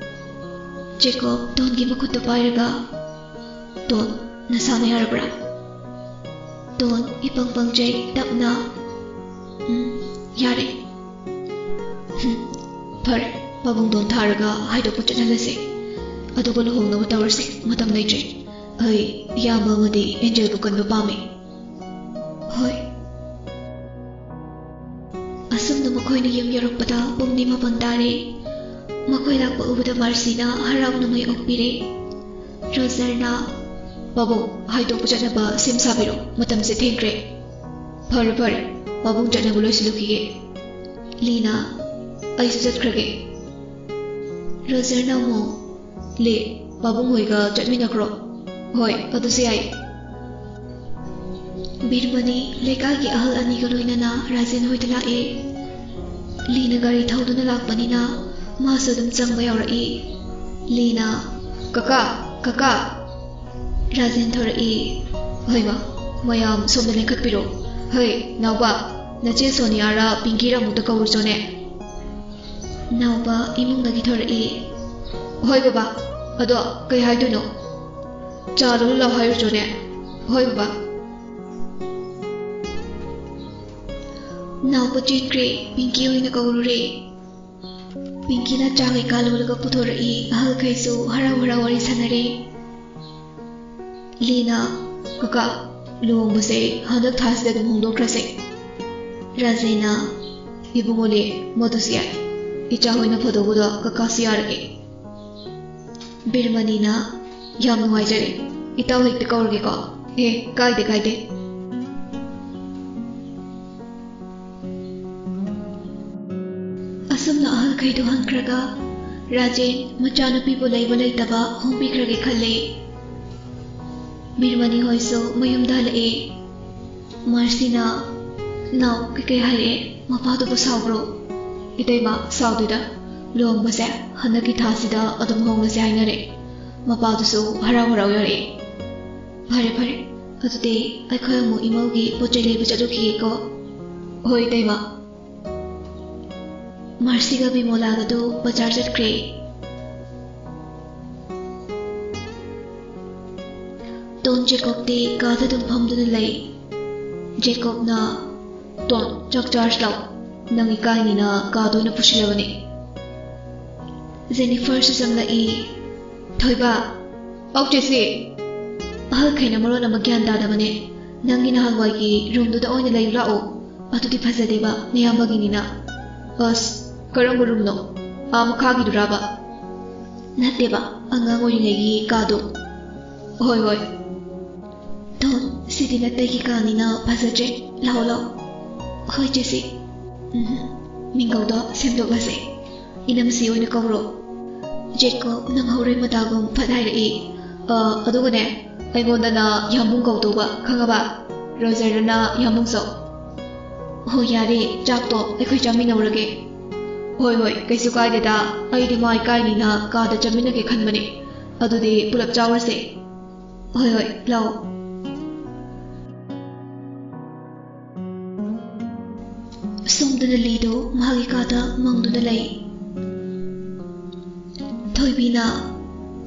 ꯖꯦꯀꯣꯕ ꯇꯣꯟꯒꯤ ꯃꯈꯨꯠꯇ ꯄꯥꯏꯔꯒ, "ꯇꯣꯟ, ꯅꯁꯥꯅ ꯌꯥꯔꯕ꯭ꯔꯥ?" ꯇꯣꯟ ꯏꯄꯪ ꯄꯪꯖꯩ ꯇꯞꯅ, "ꯎꯝ, ꯌꯥꯔꯦ꯫" ꯐꯔꯦ, ꯄꯥꯕꯨꯡꯗꯣꯟ ꯊꯥꯔꯒ ꯍꯥꯏꯗꯣꯛꯄ ꯆꯠꯍꯜꯂꯁꯦ꯫ ꯑꯗꯨꯒ ꯂꯨꯍꯣꯡꯅꯕ ꯇꯧꯔꯁꯦ, ꯃꯇꯝ ꯂꯩꯇ꯭ꯔꯦ꯫ ꯑꯩ ꯏꯌꯥꯝꯕ ꯑꯃꯗꯤ ꯑꯦꯟꯖꯦꯜꯕꯨ ꯀꯟꯕ ꯄꯥꯝꯃꯤ꯫ ꯍꯣꯏ꯫ ꯑꯁꯨꯝꯅ ꯃꯈꯣꯏꯅ ꯌꯨꯝ ꯌꯧꯔꯛꯄꯗ ꯄꯨꯡ ꯅꯤꯃꯥꯄꯟ ꯇꯥꯔꯦ꯫ ꯃꯈꯣꯏ ꯂꯥꯛꯄ ꯎꯕꯗ ꯃꯥꯔꯁꯤꯅ ꯍꯔꯥꯎꯅ ꯃꯩ ꯑꯣꯛꯄꯤꯔꯦ꯫ ꯔꯣꯖꯔꯅ, "ꯄꯥꯕꯨꯡ, ꯍꯥꯏꯗꯣꯛꯄ ꯆꯠꯅꯕ ꯁꯦꯝ ꯁꯥꯕꯤꯔꯣ, ꯃꯇꯝꯁꯦ ꯊꯦꯡꯈ꯭ꯔꯦ꯫" "ꯐꯔꯦ, ꯐꯔꯦ, ꯄꯥꯕꯨꯡ ꯆꯠꯅꯕ ꯂꯣꯏꯁꯤꯜꯂꯨꯈꯤꯒꯦ꯫" ꯂꯤꯅ, "ꯑꯩꯁꯨ ꯆꯠꯈ꯭ꯔꯒꯦ꯫" ꯔꯣꯖꯔꯅ ꯑꯃꯨꯛ, "ꯂꯤ, ꯄꯥꯕꯨꯡ ꯍꯣꯏꯒ ꯆꯠꯃꯤꯟꯅꯈ꯭ꯔꯣ꯫" "ꯍꯣꯏ, ꯑꯗꯨꯁꯨ ꯌꯥꯏ꯫" ꯕꯤꯔꯃꯅꯤ ꯂꯩꯀꯥꯏꯒꯤ ꯑꯍꯜ ꯑꯅꯤꯒ ꯂꯣꯏꯅꯅ ꯔꯥꯖꯦꯟ ꯍꯣꯏꯗ ꯂꯥꯛꯑꯦ꯫ ꯂꯤꯅ ꯒꯥꯔꯤ ꯊꯧꯗꯨꯅ ꯂꯥꯛꯄꯅꯤꯅ ꯃꯥꯁꯨ ꯑꯗꯨꯝ ꯆꯪꯕ ꯌꯥꯎꯔꯛꯏ꯫ ꯂꯤꯅ, "ꯀꯀꯥ, ꯀꯀꯥ!" ꯔꯥꯖꯦꯟ ꯊꯣꯔꯛꯏ꯫ "ꯍꯣꯏ ꯃꯥ, ꯃꯌꯥꯝ ꯁꯣꯝꯗ ꯂꯦꯡꯈꯠꯄꯤꯔꯣ꯫ ꯍꯣꯏ, ꯅꯥꯎꯕ, ꯅꯆꯦ ꯁꯣꯅꯤꯌꯥꯔ ꯄꯤꯡꯀꯤꯔ ꯑꯃꯨꯛꯇ ꯀꯧꯔꯨꯆꯣꯅꯦ꯫" ꯅꯥꯎꯕ ꯏꯃꯨꯡꯗꯒꯤ ꯊꯣꯔꯛꯏ꯫ "ꯍꯣꯏ ꯕꯕꯥ, ꯑꯗꯣ ꯀꯩ ꯍꯥꯏꯗꯣꯏꯅꯣ? ꯆꯥ ꯂꯣꯜꯂꯨ ꯂꯥꯎ ꯍꯥꯏꯔꯨꯆꯣꯅꯦ꯫" "ꯍꯣꯏ ꯕꯕꯥ꯫" ꯅꯥꯎꯕ ꯆꯦꯟꯈ꯭ꯔꯦ, ꯄꯤꯡꯀꯤ ꯑꯣꯏꯅ ꯀꯧꯔꯨꯔꯦ꯫ ꯄꯤꯡꯀꯤꯅ ꯆꯥ ꯀꯩꯀꯥ ꯂꯣꯜꯂꯒ ꯄꯨꯊꯣꯔꯛꯏ, ꯑꯍꯜꯈꯩꯁꯨ ꯍꯔꯥꯎ ꯍꯔꯥꯎ ꯋꯥꯔꯤ ꯁꯥꯟꯅꯔꯦ꯫ ꯂꯤꯅ, "ꯀꯀꯥ, ꯂꯨꯍꯣꯡꯕꯁꯦ ꯍꯟꯗꯛ ꯊꯥꯁꯤꯗ ꯑꯗꯨꯝ ꯍꯣꯡꯗꯣꯛꯈ꯭ꯔꯁꯦ꯫" ꯔꯥꯖꯦꯟꯅ, "ꯏꯕꯨꯡꯉꯣ ꯂꯤ, ꯃꯗꯨꯁꯨ ꯌꯥꯏ꯫ ꯏꯆꯥ ꯍꯣꯏꯅ ꯐꯗꯧꯕꯗꯣ ꯀꯀꯥꯁꯨ ꯌꯥꯔꯒꯦ꯫" ꯕꯤꯔꯃꯅꯤꯅ, "ꯌꯥꯝ ꯅꯨꯡꯉꯥꯏꯖꯔꯦ꯫ ꯏꯇꯥꯎ ꯍꯦꯛꯇ ꯀꯧꯔꯒꯦꯀꯣ꯫" "ꯑꯦ, ꯀꯥꯏꯗꯦ, ꯀꯥꯏꯗꯦ꯫" ꯑꯁꯨꯝꯅ ꯑꯍꯜꯈꯩꯗꯨ ꯍꯟꯈ꯭ꯔꯒ ꯔꯥꯖꯦꯟ ꯃꯆꯥꯅꯨꯄꯤꯕꯨ ꯂꯩꯕ ꯂꯩꯇꯕ ꯍꯣꯡꯕꯤꯈ꯭ꯔꯒꯦ ꯈꯜꯂꯦ꯫ ꯕꯤꯔꯃꯅꯤ ꯍꯣꯏꯁꯨ ꯃꯌꯨꯝꯗ ꯍꯜꯂꯛꯑꯦ꯫ ꯃꯥꯔꯁꯤꯅ, "ꯅꯥꯎ, ꯀꯩꯀꯩ ꯍꯥꯏꯔꯛꯑꯦ? ꯃꯄꯥꯗꯨꯕꯨ ꯁꯥꯎꯕ꯭ꯔꯣ?" "ꯏꯇꯩꯃ, ꯁꯥꯎꯗꯦꯗ꯫ ꯂꯨꯍꯣꯡꯕꯁꯦ ꯍꯟꯗꯛꯀꯤ ꯊꯥꯁꯤꯗ ꯑꯗꯨꯝ ꯍꯣꯡꯂꯁꯦ ꯍꯥꯏꯅꯔꯦ꯫ ꯃꯄꯥꯗꯨꯁꯨ ꯍꯔꯥꯎ ꯍꯔꯥꯎ ꯌꯥꯔꯛꯑꯦ꯫" "ꯐꯔꯦ, ꯐꯔꯦ꯫ ꯑꯗꯨꯗꯤ ꯑꯩꯈꯣꯏ ꯑꯃꯨꯛ ꯏꯃꯧꯒꯤ ꯄꯣꯠ ꯆꯩ ꯂꯩꯕ ꯆꯠꯂꯨꯈꯤꯒꯦꯀꯣ꯫" "ꯍꯣꯏ, ꯏꯇꯩꯃ꯫" ꯃꯥꯔꯁꯤꯒ ꯕꯤꯃꯣꯂꯥꯒꯗꯨ ꯕꯖꯥꯔ ꯆꯠꯈ꯭ꯔꯦ꯫ ꯇꯣꯟ ꯖꯦꯀꯣꯕꯇꯤ ꯀꯥꯗ ꯑꯗꯨꯝ ꯐꯝꯗꯨꯅ ꯂꯩ꯫ ꯖꯦꯀꯣꯕꯅ, "ꯇꯣꯟ, ꯆꯥꯛ ꯆꯥꯔꯁꯤ ꯂꯥꯎ꯫ ꯅꯪ ꯏꯀꯥꯏꯅꯤꯅ ꯀꯥꯗ ꯑꯣꯏꯅ ꯄꯨꯁꯤꯜꯂꯕꯅꯤ꯫" ꯖꯦꯅꯤꯐꯔꯁꯨ ꯆꯪꯂꯛꯏ꯫ "ꯊꯣꯏꯕ!" "ꯑꯧ, ꯆꯦꯁꯤ!" "ꯑꯍꯜꯈꯩꯅ ꯃꯔꯣꯟ ꯑꯃ ꯒ꯭ꯌꯥꯟ ꯇꯥꯗꯕꯅꯦ꯫ ꯅꯪꯒꯤ ꯅꯍꯥꯟꯋꯥꯏꯒꯤ ꯔꯨꯝꯗꯨꯗ ꯑꯣꯏꯅ ꯂꯩꯔꯨ ꯂꯥꯛꯑꯣ꯫ ꯑꯗꯨꯗꯤ ꯐꯖꯗꯦꯕ, ꯅꯌꯥꯝꯕꯒꯤꯅꯤꯅ꯫" "ꯑꯁ, ꯀꯔꯝꯕ ꯔꯨꯝꯅꯣ? ꯑꯥ ꯃꯈꯥꯒꯤꯗꯨꯔꯥꯕ?" "ꯅꯠꯇꯦꯕ, ꯑꯉꯥꯡ ꯑꯣꯏꯔꯤꯉꯩꯒꯤ ꯀꯥꯗꯣ꯫" "ꯍꯣꯏ, ꯍꯣꯏ꯫" "ꯇꯣ, ꯁꯤꯗꯤ ꯅꯇꯩꯒꯤ ꯀꯥꯅꯤꯅ ꯐꯖꯗ꯭ꯔꯦ꯫ ꯂꯥꯛꯑꯣ, ꯂꯥꯛꯑꯣ꯫" "ꯍꯣꯏ, ꯆꯦꯁꯤ꯫" "ꯎꯝ, ꯃꯤꯡꯒꯧꯗꯣ ꯁꯦꯝꯗꯣꯛꯂꯁꯦ꯫ ꯏꯅꯝꯁꯤ ꯑꯣꯏꯅ ꯀꯧꯔꯣ꯫" ꯖꯦꯀꯣꯕ ꯅꯪꯍꯧꯔꯣꯏ ꯃꯇꯥꯒꯨꯝ ꯐꯠ ꯍꯥꯏꯔꯛꯏ꯫ "ꯑ, ꯑꯗꯨꯒꯅꯦ, ꯑꯩꯉꯣꯟꯗꯅ ꯌꯥꯝꯕꯨꯡ ꯀꯧꯗꯧꯕ, ꯈꯪꯉꯕ? ꯔꯣꯖꯔꯗꯅ ꯌꯥꯝꯕꯨꯡ ꯆꯧ꯫" "ꯍꯣ, ꯌꯥꯔꯦ, ꯆꯥꯛꯇꯣ ꯑꯩꯈꯣꯏ ꯆꯥꯃꯤꯟꯅꯧꯔꯒꯦ꯫" "ꯍꯣꯏ, ꯍꯣꯏ, ꯀꯩꯁꯨ ꯀꯥꯏꯗꯦꯗ꯫ ꯑꯩꯗꯤ ꯃꯥ ꯏꯀꯥꯏꯅꯤꯅ ꯀꯥꯗ ꯆꯠꯃꯤꯟꯅꯒꯦ ꯈꯟꯕꯅꯦ꯫ ꯑꯗꯨꯗꯤ ꯄꯨꯂꯞ ꯆꯥꯎꯔꯁꯦ꯫" "ꯍꯣꯏ, ꯍꯣꯏ, ꯂꯥꯛꯑꯣ꯫" ꯁꯣꯝꯗꯅ ꯂꯤꯗꯣ ꯃꯥꯒꯤ ꯀꯥꯗ ꯃꯪꯗꯨꯅ ꯂꯩ꯫ ꯊꯣꯏꯕꯤꯅ,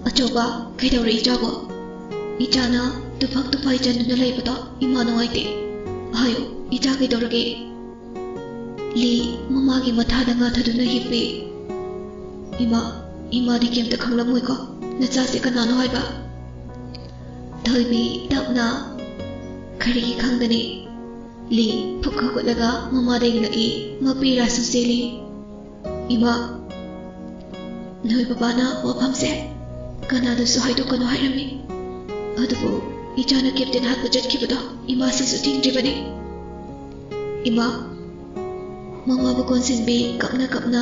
"ꯑꯆꯧꯕ, ꯀꯩꯗꯧꯔꯦ ꯏꯆꯥꯕꯣ? ꯏꯆꯥꯅ ꯇꯨꯐꯛ ꯇꯨꯐꯥꯏ ꯆꯟꯗꯨꯅ ꯂꯩꯕꯗꯣ ꯏꯃꯥ ꯅꯨꯡꯉꯥꯏꯇꯦ꯫ ꯍꯥꯏꯌꯨ, ꯏꯆꯥ ꯀꯩꯗꯧꯔꯒꯦ?" ꯂꯤ ꯃꯃꯥꯒꯤ ꯃꯊꯥꯗ ꯉꯥꯊꯗꯨꯅ ꯍꯤꯞꯄꯤ꯫ "ꯏꯃꯥ, ꯏꯃꯥꯗꯤ ꯀꯩꯝꯇ ꯈꯪꯂꯝꯃꯣꯏꯀꯣ, ꯅꯆꯥꯁꯦ ꯀꯅꯥꯅꯣ ꯍꯥꯏꯕ?" ꯊꯣꯏꯕꯤ ꯇꯞꯅ, "ꯀꯔꯤꯒꯤ ꯈꯪꯒꯅꯤ?" ꯂꯤ ꯐꯨꯛ ꯍꯧꯒꯠꯂꯒ ꯃꯃꯥꯗ ꯌꯦꯡꯂꯛꯏ, ꯃꯄꯤ ꯔꯥꯁꯨ ꯆꯦꯜꯂꯤ꯫ "ꯏꯃꯥ, ꯅꯣꯏ ꯕꯕꯥꯅ ꯋꯥꯐꯝꯁꯦ ꯀꯅꯥꯗꯁꯨ ꯍꯥꯏꯗꯣꯛꯀꯅꯨ ꯍꯥꯏꯔꯝꯃꯤ꯫ ꯑꯗꯨꯕꯨ ꯏꯆꯥꯅ ꯀꯦꯞꯇꯦꯟ ꯍꯥꯠꯄ ꯆꯠꯈꯤꯕꯗꯣ ꯏꯃꯥꯁꯤꯁꯨ ꯊꯤꯡꯗ꯭ꯔꯤꯕꯅꯤ꯫" "ꯏꯃꯥ꯫" ꯃꯃꯥꯕꯨ ꯀꯣꯟꯁꯤꯟꯕꯤ ꯀꯞꯅ ꯀꯞꯅ,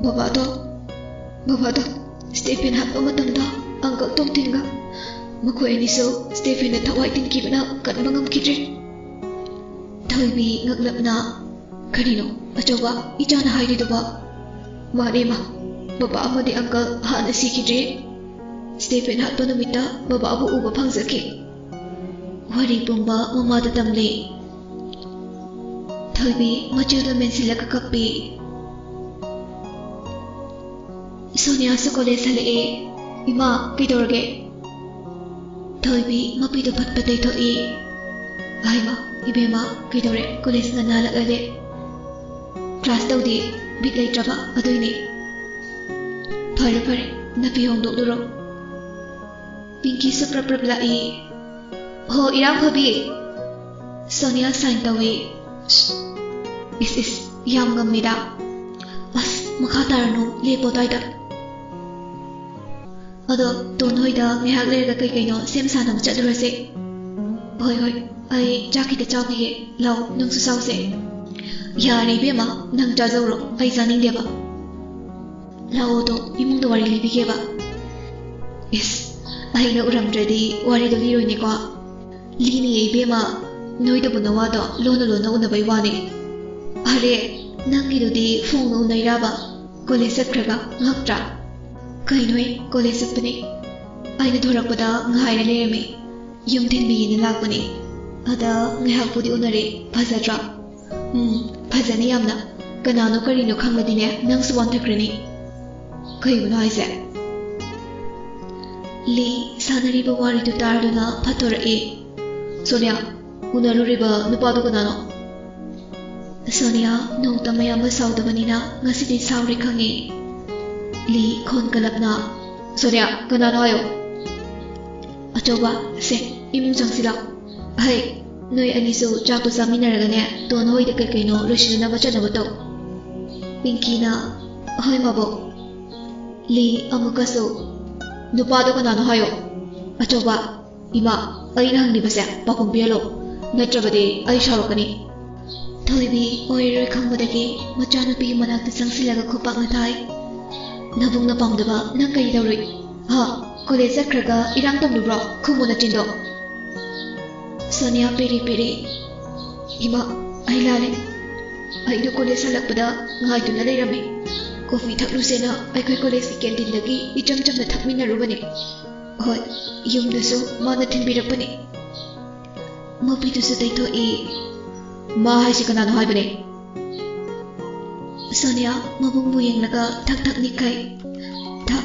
"ꯕꯕꯥꯗꯣ, ꯕꯕꯥꯗꯣ ꯁ꯭ꯇꯦꯐꯦꯟ ꯍꯥꯠꯄ ꯃꯇꯝꯗ ꯑꯪꯀꯜ ꯇꯣꯝꯊꯤꯟꯒ ꯃꯈꯣꯏ ꯑꯅꯤꯁꯨ ꯁ꯭ꯇꯦꯐꯦꯟꯅ ꯊꯋꯥꯏ ꯇꯤꯟꯈꯤꯕꯅ ꯀꯟꯕ ꯉꯝꯈꯤꯗ꯭ꯔꯦ꯫" ꯊꯣꯏꯕꯤ ꯉꯛꯂꯞꯅ, "ꯀꯔꯤꯅꯣ ꯑꯆꯧꯕ ꯏꯆꯥꯅ ꯍꯥꯏꯔꯤꯗꯨꯕꯣ?" "ꯃꯥꯅꯦ ꯃꯥ, ꯕꯕꯥ ꯑꯃꯗꯤ ꯑꯪꯀꯜ ꯍꯥꯟꯅ ꯁꯤꯈꯤꯗ꯭ꯔꯦ꯫ ꯁ꯭ꯇꯦꯐꯦꯟ ꯍꯥꯠꯄ ꯅꯨꯃꯤꯠꯇ ꯕꯕꯥꯕꯨ ꯎꯕ ꯐꯪꯖꯈꯤ꯫" ꯋꯥꯔꯤ ꯄꯨꯝꯕ ꯃꯃꯥꯗ ꯇꯝꯂꯦ꯫ ꯊꯣꯏꯕꯤ ꯃꯆꯨꯗ ꯃꯦꯟꯁꯤꯜꯂꯒ ꯀꯞꯄꯤ꯫ ꯁꯣꯅꯤꯌꯥꯁꯨ ꯀꯣꯂꯦꯖ ꯍꯜꯂꯛꯑꯦ꯫ "ꯏꯃꯥ, ꯀꯩꯗꯧꯔꯒꯦ?" ꯊꯣꯏꯕꯤ ꯃꯄꯤꯗꯨ ꯐꯠ ꯐꯠ ꯇꯩꯊꯣꯛꯏ꯫ "ꯍꯥꯏꯃ, ꯏꯕꯦꯝꯃ, ꯀꯩꯗꯧꯔꯦ? ꯀꯣꯂꯦꯖ ꯉꯟꯅ ꯍꯜꯂꯛꯂꯗꯤ?" "ꯀ꯭ꯂꯥꯁ ꯇꯧꯗꯦ, ꯕꯤꯠ ꯂꯩꯇ꯭ꯔꯕ, ꯑꯗꯨꯏꯅꯦ꯫" ꯐꯔꯦ ꯐꯔꯦ, ꯅꯥꯄꯤ ꯍꯣꯡꯗꯣꯛꯂꯨꯔꯣ꯫ ꯄꯤꯡꯀꯤꯁꯨ ꯄ꯭ꯔꯞ ꯄ꯭ꯔꯞ ꯂꯥꯛꯏ꯫ ꯍꯣ, ꯏꯔꯥꯡ ꯐꯕꯤ꯫ ꯁꯣꯅꯤꯌꯥ ꯁꯥꯏꯟ ꯇꯧꯏ꯫ ꯏꯁ ꯏꯁ, ꯌꯥꯝ ꯉꯝꯃꯤꯗ꯫ ꯑꯁ, ꯃꯈꯥ ꯇꯥꯔꯅꯨ, ꯂꯦꯞꯄꯣ ꯑꯗꯨꯋꯥꯏꯗ꯫ ꯑꯗꯣ ꯇꯣꯟ ꯍꯣꯏꯗ ꯉꯥꯏꯍꯥꯛ ꯂꯩꯔꯒ ꯀꯩ ꯀꯩꯅꯣ ꯁꯦꯝ ꯁꯥꯅꯕ ꯆꯠꯂꯨꯔꯁꯦ꯫ ꯍꯣꯏ ꯍꯣꯏ, ꯑꯩ ꯆꯥꯛ ꯈꯤꯇ ꯆꯥꯈꯤꯒꯦ꯫ ꯂꯥꯎ, ꯅꯪꯁꯨ ꯆꯥꯎꯁꯦ꯫ ꯌꯥꯔꯦ ꯏꯕꯦꯝꯃ, ꯅꯪ ꯆꯥꯖꯧꯔꯣ, ꯑꯩ ꯆꯥꯅꯤꯡꯗꯦꯕ꯫ ꯂꯥꯛꯑꯣꯗꯣ, ꯏꯃꯨꯡꯗ ꯋꯥꯔꯤ ꯂꯤꯕꯤꯒꯦꯕ꯫ ꯏꯁ, ꯑꯩꯅ ꯎꯔꯝꯗ꯭ꯔꯗꯤ ꯋꯥꯔꯤꯗꯣ ꯂꯤꯔꯣꯏꯅꯦꯀꯣ꯫ ꯂꯤꯅꯤꯌꯦ ꯏꯕꯦꯝꯃ, ꯅꯣꯏꯗꯕꯨ ꯅꯋꯥꯗꯣ ꯂꯣꯟꯅ ꯂꯣꯟꯅ ꯎꯅꯕꯩ ꯋꯥꯅꯦ꯫ ꯑꯔꯦ, ꯅꯪꯒꯤꯗꯨꯗꯤ ꯐꯣꯡꯅ ꯎꯅꯩꯔꯕ? ꯀꯣꯂꯦꯖ ꯆꯠꯈ꯭ꯔꯒ ꯉꯛꯇ꯭ꯔꯥ? ꯀꯩꯅꯣꯍꯦ, ꯀꯣꯂꯦꯖ ꯆꯠꯄꯅꯦ꯫ ꯑꯩꯅ ꯊꯣꯔꯛꯄꯗ ꯉꯥꯏꯔ ꯂꯩꯔꯝꯃꯦ꯫ ꯌꯨꯝ ꯊꯤꯟꯕꯤꯒꯦꯅ ꯂꯥꯛꯄꯅꯦ꯫ ꯑꯗ ꯉꯥꯏꯍꯥꯛꯄꯨꯗꯤ ꯎꯅꯔꯦ꯫ ꯐꯖꯗ꯭ꯔꯥ? ꯎꯝ, ꯐꯖꯅꯤ ꯌꯥꯝꯅ꯫ ꯀꯅꯥꯅꯣ ꯀꯔꯤꯅꯣ ꯈꯪꯂꯗꯤꯅꯦ, ꯅꯪꯁꯨ ꯋꯥꯟꯊꯈ꯭ꯔꯅꯤ꯫ ꯀꯩꯕꯨꯅꯣ ꯍꯥꯏꯁꯦ? ꯂꯤ ꯁꯥꯟꯅꯔꯤꯕ ꯋꯥꯔꯤꯗꯨ ꯇꯥꯔꯗꯨꯅ ꯐꯠꯇꯣꯔꯛꯑꯦ꯫ ꯁꯣꯅꯤꯌꯥ, ꯎꯅꯔꯨꯔꯤꯕ ꯅꯨꯄꯥꯗꯨ ꯀꯅꯥꯅꯣ? ꯁꯣꯅꯤꯌꯥ ꯅꯣꯡꯇ ꯃꯌꯥꯝꯕ ꯁꯥꯎꯗꯕꯅꯤꯅ ꯉꯁꯤꯗꯤ ꯁꯥꯎꯔꯦ ꯈꯪꯉꯦ꯫ ꯂꯤ ꯈꯣꯟ ꯀꯜꯂꯞꯅ, "ꯁꯣꯅꯤꯌꯥ, ꯀꯅꯥꯅꯣ ꯍꯥꯏꯌꯣ?" "ꯑꯆꯧꯕ, ꯁꯦ, ꯏꯃꯨꯡ ꯆꯪꯁꯤꯜꯂꯣ꯫ ꯍꯩ, ꯅꯣꯏ ꯑꯅꯤꯁꯨ ꯆꯥꯛꯇꯣ ꯆꯥꯃꯤꯟꯅꯔꯒꯅꯦ, ꯇꯣꯟ ꯍꯣꯏꯗ ꯀꯩ ꯀꯩꯅꯣ ꯂꯣꯏꯁꯤꯟꯅꯅꯕ ꯆꯠꯅꯕ ꯇꯧ꯫" ꯄꯤꯡꯀꯤꯅ, "ꯍꯣꯏ, ꯃꯕꯣꯛ꯫" ꯂꯤ ꯑꯃꯨꯛꯀꯁꯨ, "ꯅꯨꯄꯥꯗꯣ ꯀꯅꯥꯅꯣ ꯍꯥꯏꯌꯣ꯫" "ꯑꯆꯧꯕ, ꯏꯃꯥ, ꯑꯩꯅ ꯍꯪꯂꯤꯕꯁꯦ ꯄꯥꯎꯈꯨꯝ ꯄꯤꯍꯜꯂꯣ, ꯅꯠꯇ꯭ꯔꯕꯗꯤ ꯑꯩ ꯁꯥꯎꯔꯛꯀꯅꯤ꯫" ꯊꯣꯏꯕꯤ ꯑꯣꯏꯔꯣꯏ ꯈꯪꯕꯗꯒꯤ ꯃꯆꯥꯅꯨꯄꯤꯒꯤ ꯃꯅꯥꯛꯇ ꯆꯪꯁꯤꯜꯂꯒ ꯈꯨꯄꯥꯛꯅ ꯊꯥꯏ꯫ "ꯅꯕꯨꯡꯅ ꯄꯥꯝꯗꯕ ꯅꯪ ꯀꯔꯤ ꯇꯧꯔꯨꯏ? ꯍꯥ? ꯀꯣꯂꯦꯖ ꯆꯠꯈ꯭ꯔꯒ ꯏꯔꯥꯡ ꯇꯧꯂꯨꯕ꯭ꯔꯣ? ꯈꯨꯝꯃꯨ ꯅꯆꯤꯟꯗꯣ꯫" ꯁꯣꯅꯤꯌꯥ ꯄꯦꯔꯦ ꯄꯦꯔꯦ꯫ "ꯏꯃꯥ, ꯑꯩ ꯂꯥꯜꯂꯦ꯫ ꯑꯩꯗꯣ ꯀꯣꯂꯦꯖ ꯍꯜꯂꯛꯄꯗ ꯉꯥꯏꯗꯨꯅ ꯂꯩꯔꯝꯃꯤ꯫ ꯀꯣꯐꯤ ꯊꯛꯂꯨꯁꯦꯅ ꯑꯩꯈꯣꯏ ꯀꯣꯂꯦꯖꯀꯤ ꯀꯦꯟꯇꯤꯟꯗꯒꯤ ꯏꯆꯝ ꯆꯝꯅ ꯊꯛꯃꯤꯟꯅꯔꯨꯕꯅꯤ꯫ ꯍꯣꯏ, ꯌꯨꯝꯗꯁꯨ ꯃꯥꯅ ꯊꯤꯟꯕꯤꯔꯛꯄꯅꯤ꯫" ꯃꯄꯤꯗꯨꯁꯨ ꯇꯩꯊꯣꯛꯏ꯫ "ꯃꯥ ꯍꯥꯏꯁꯤ ꯀꯅꯥꯅꯣ ꯍꯥꯏꯕꯅꯦ?" ꯁꯣꯅꯤꯌꯥ ꯃꯕꯨꯡꯕꯨ ꯌꯦꯡꯂꯒ ꯊꯛ ꯊꯛ ꯅꯤꯛꯈꯩ꯫ "ꯗꯥ,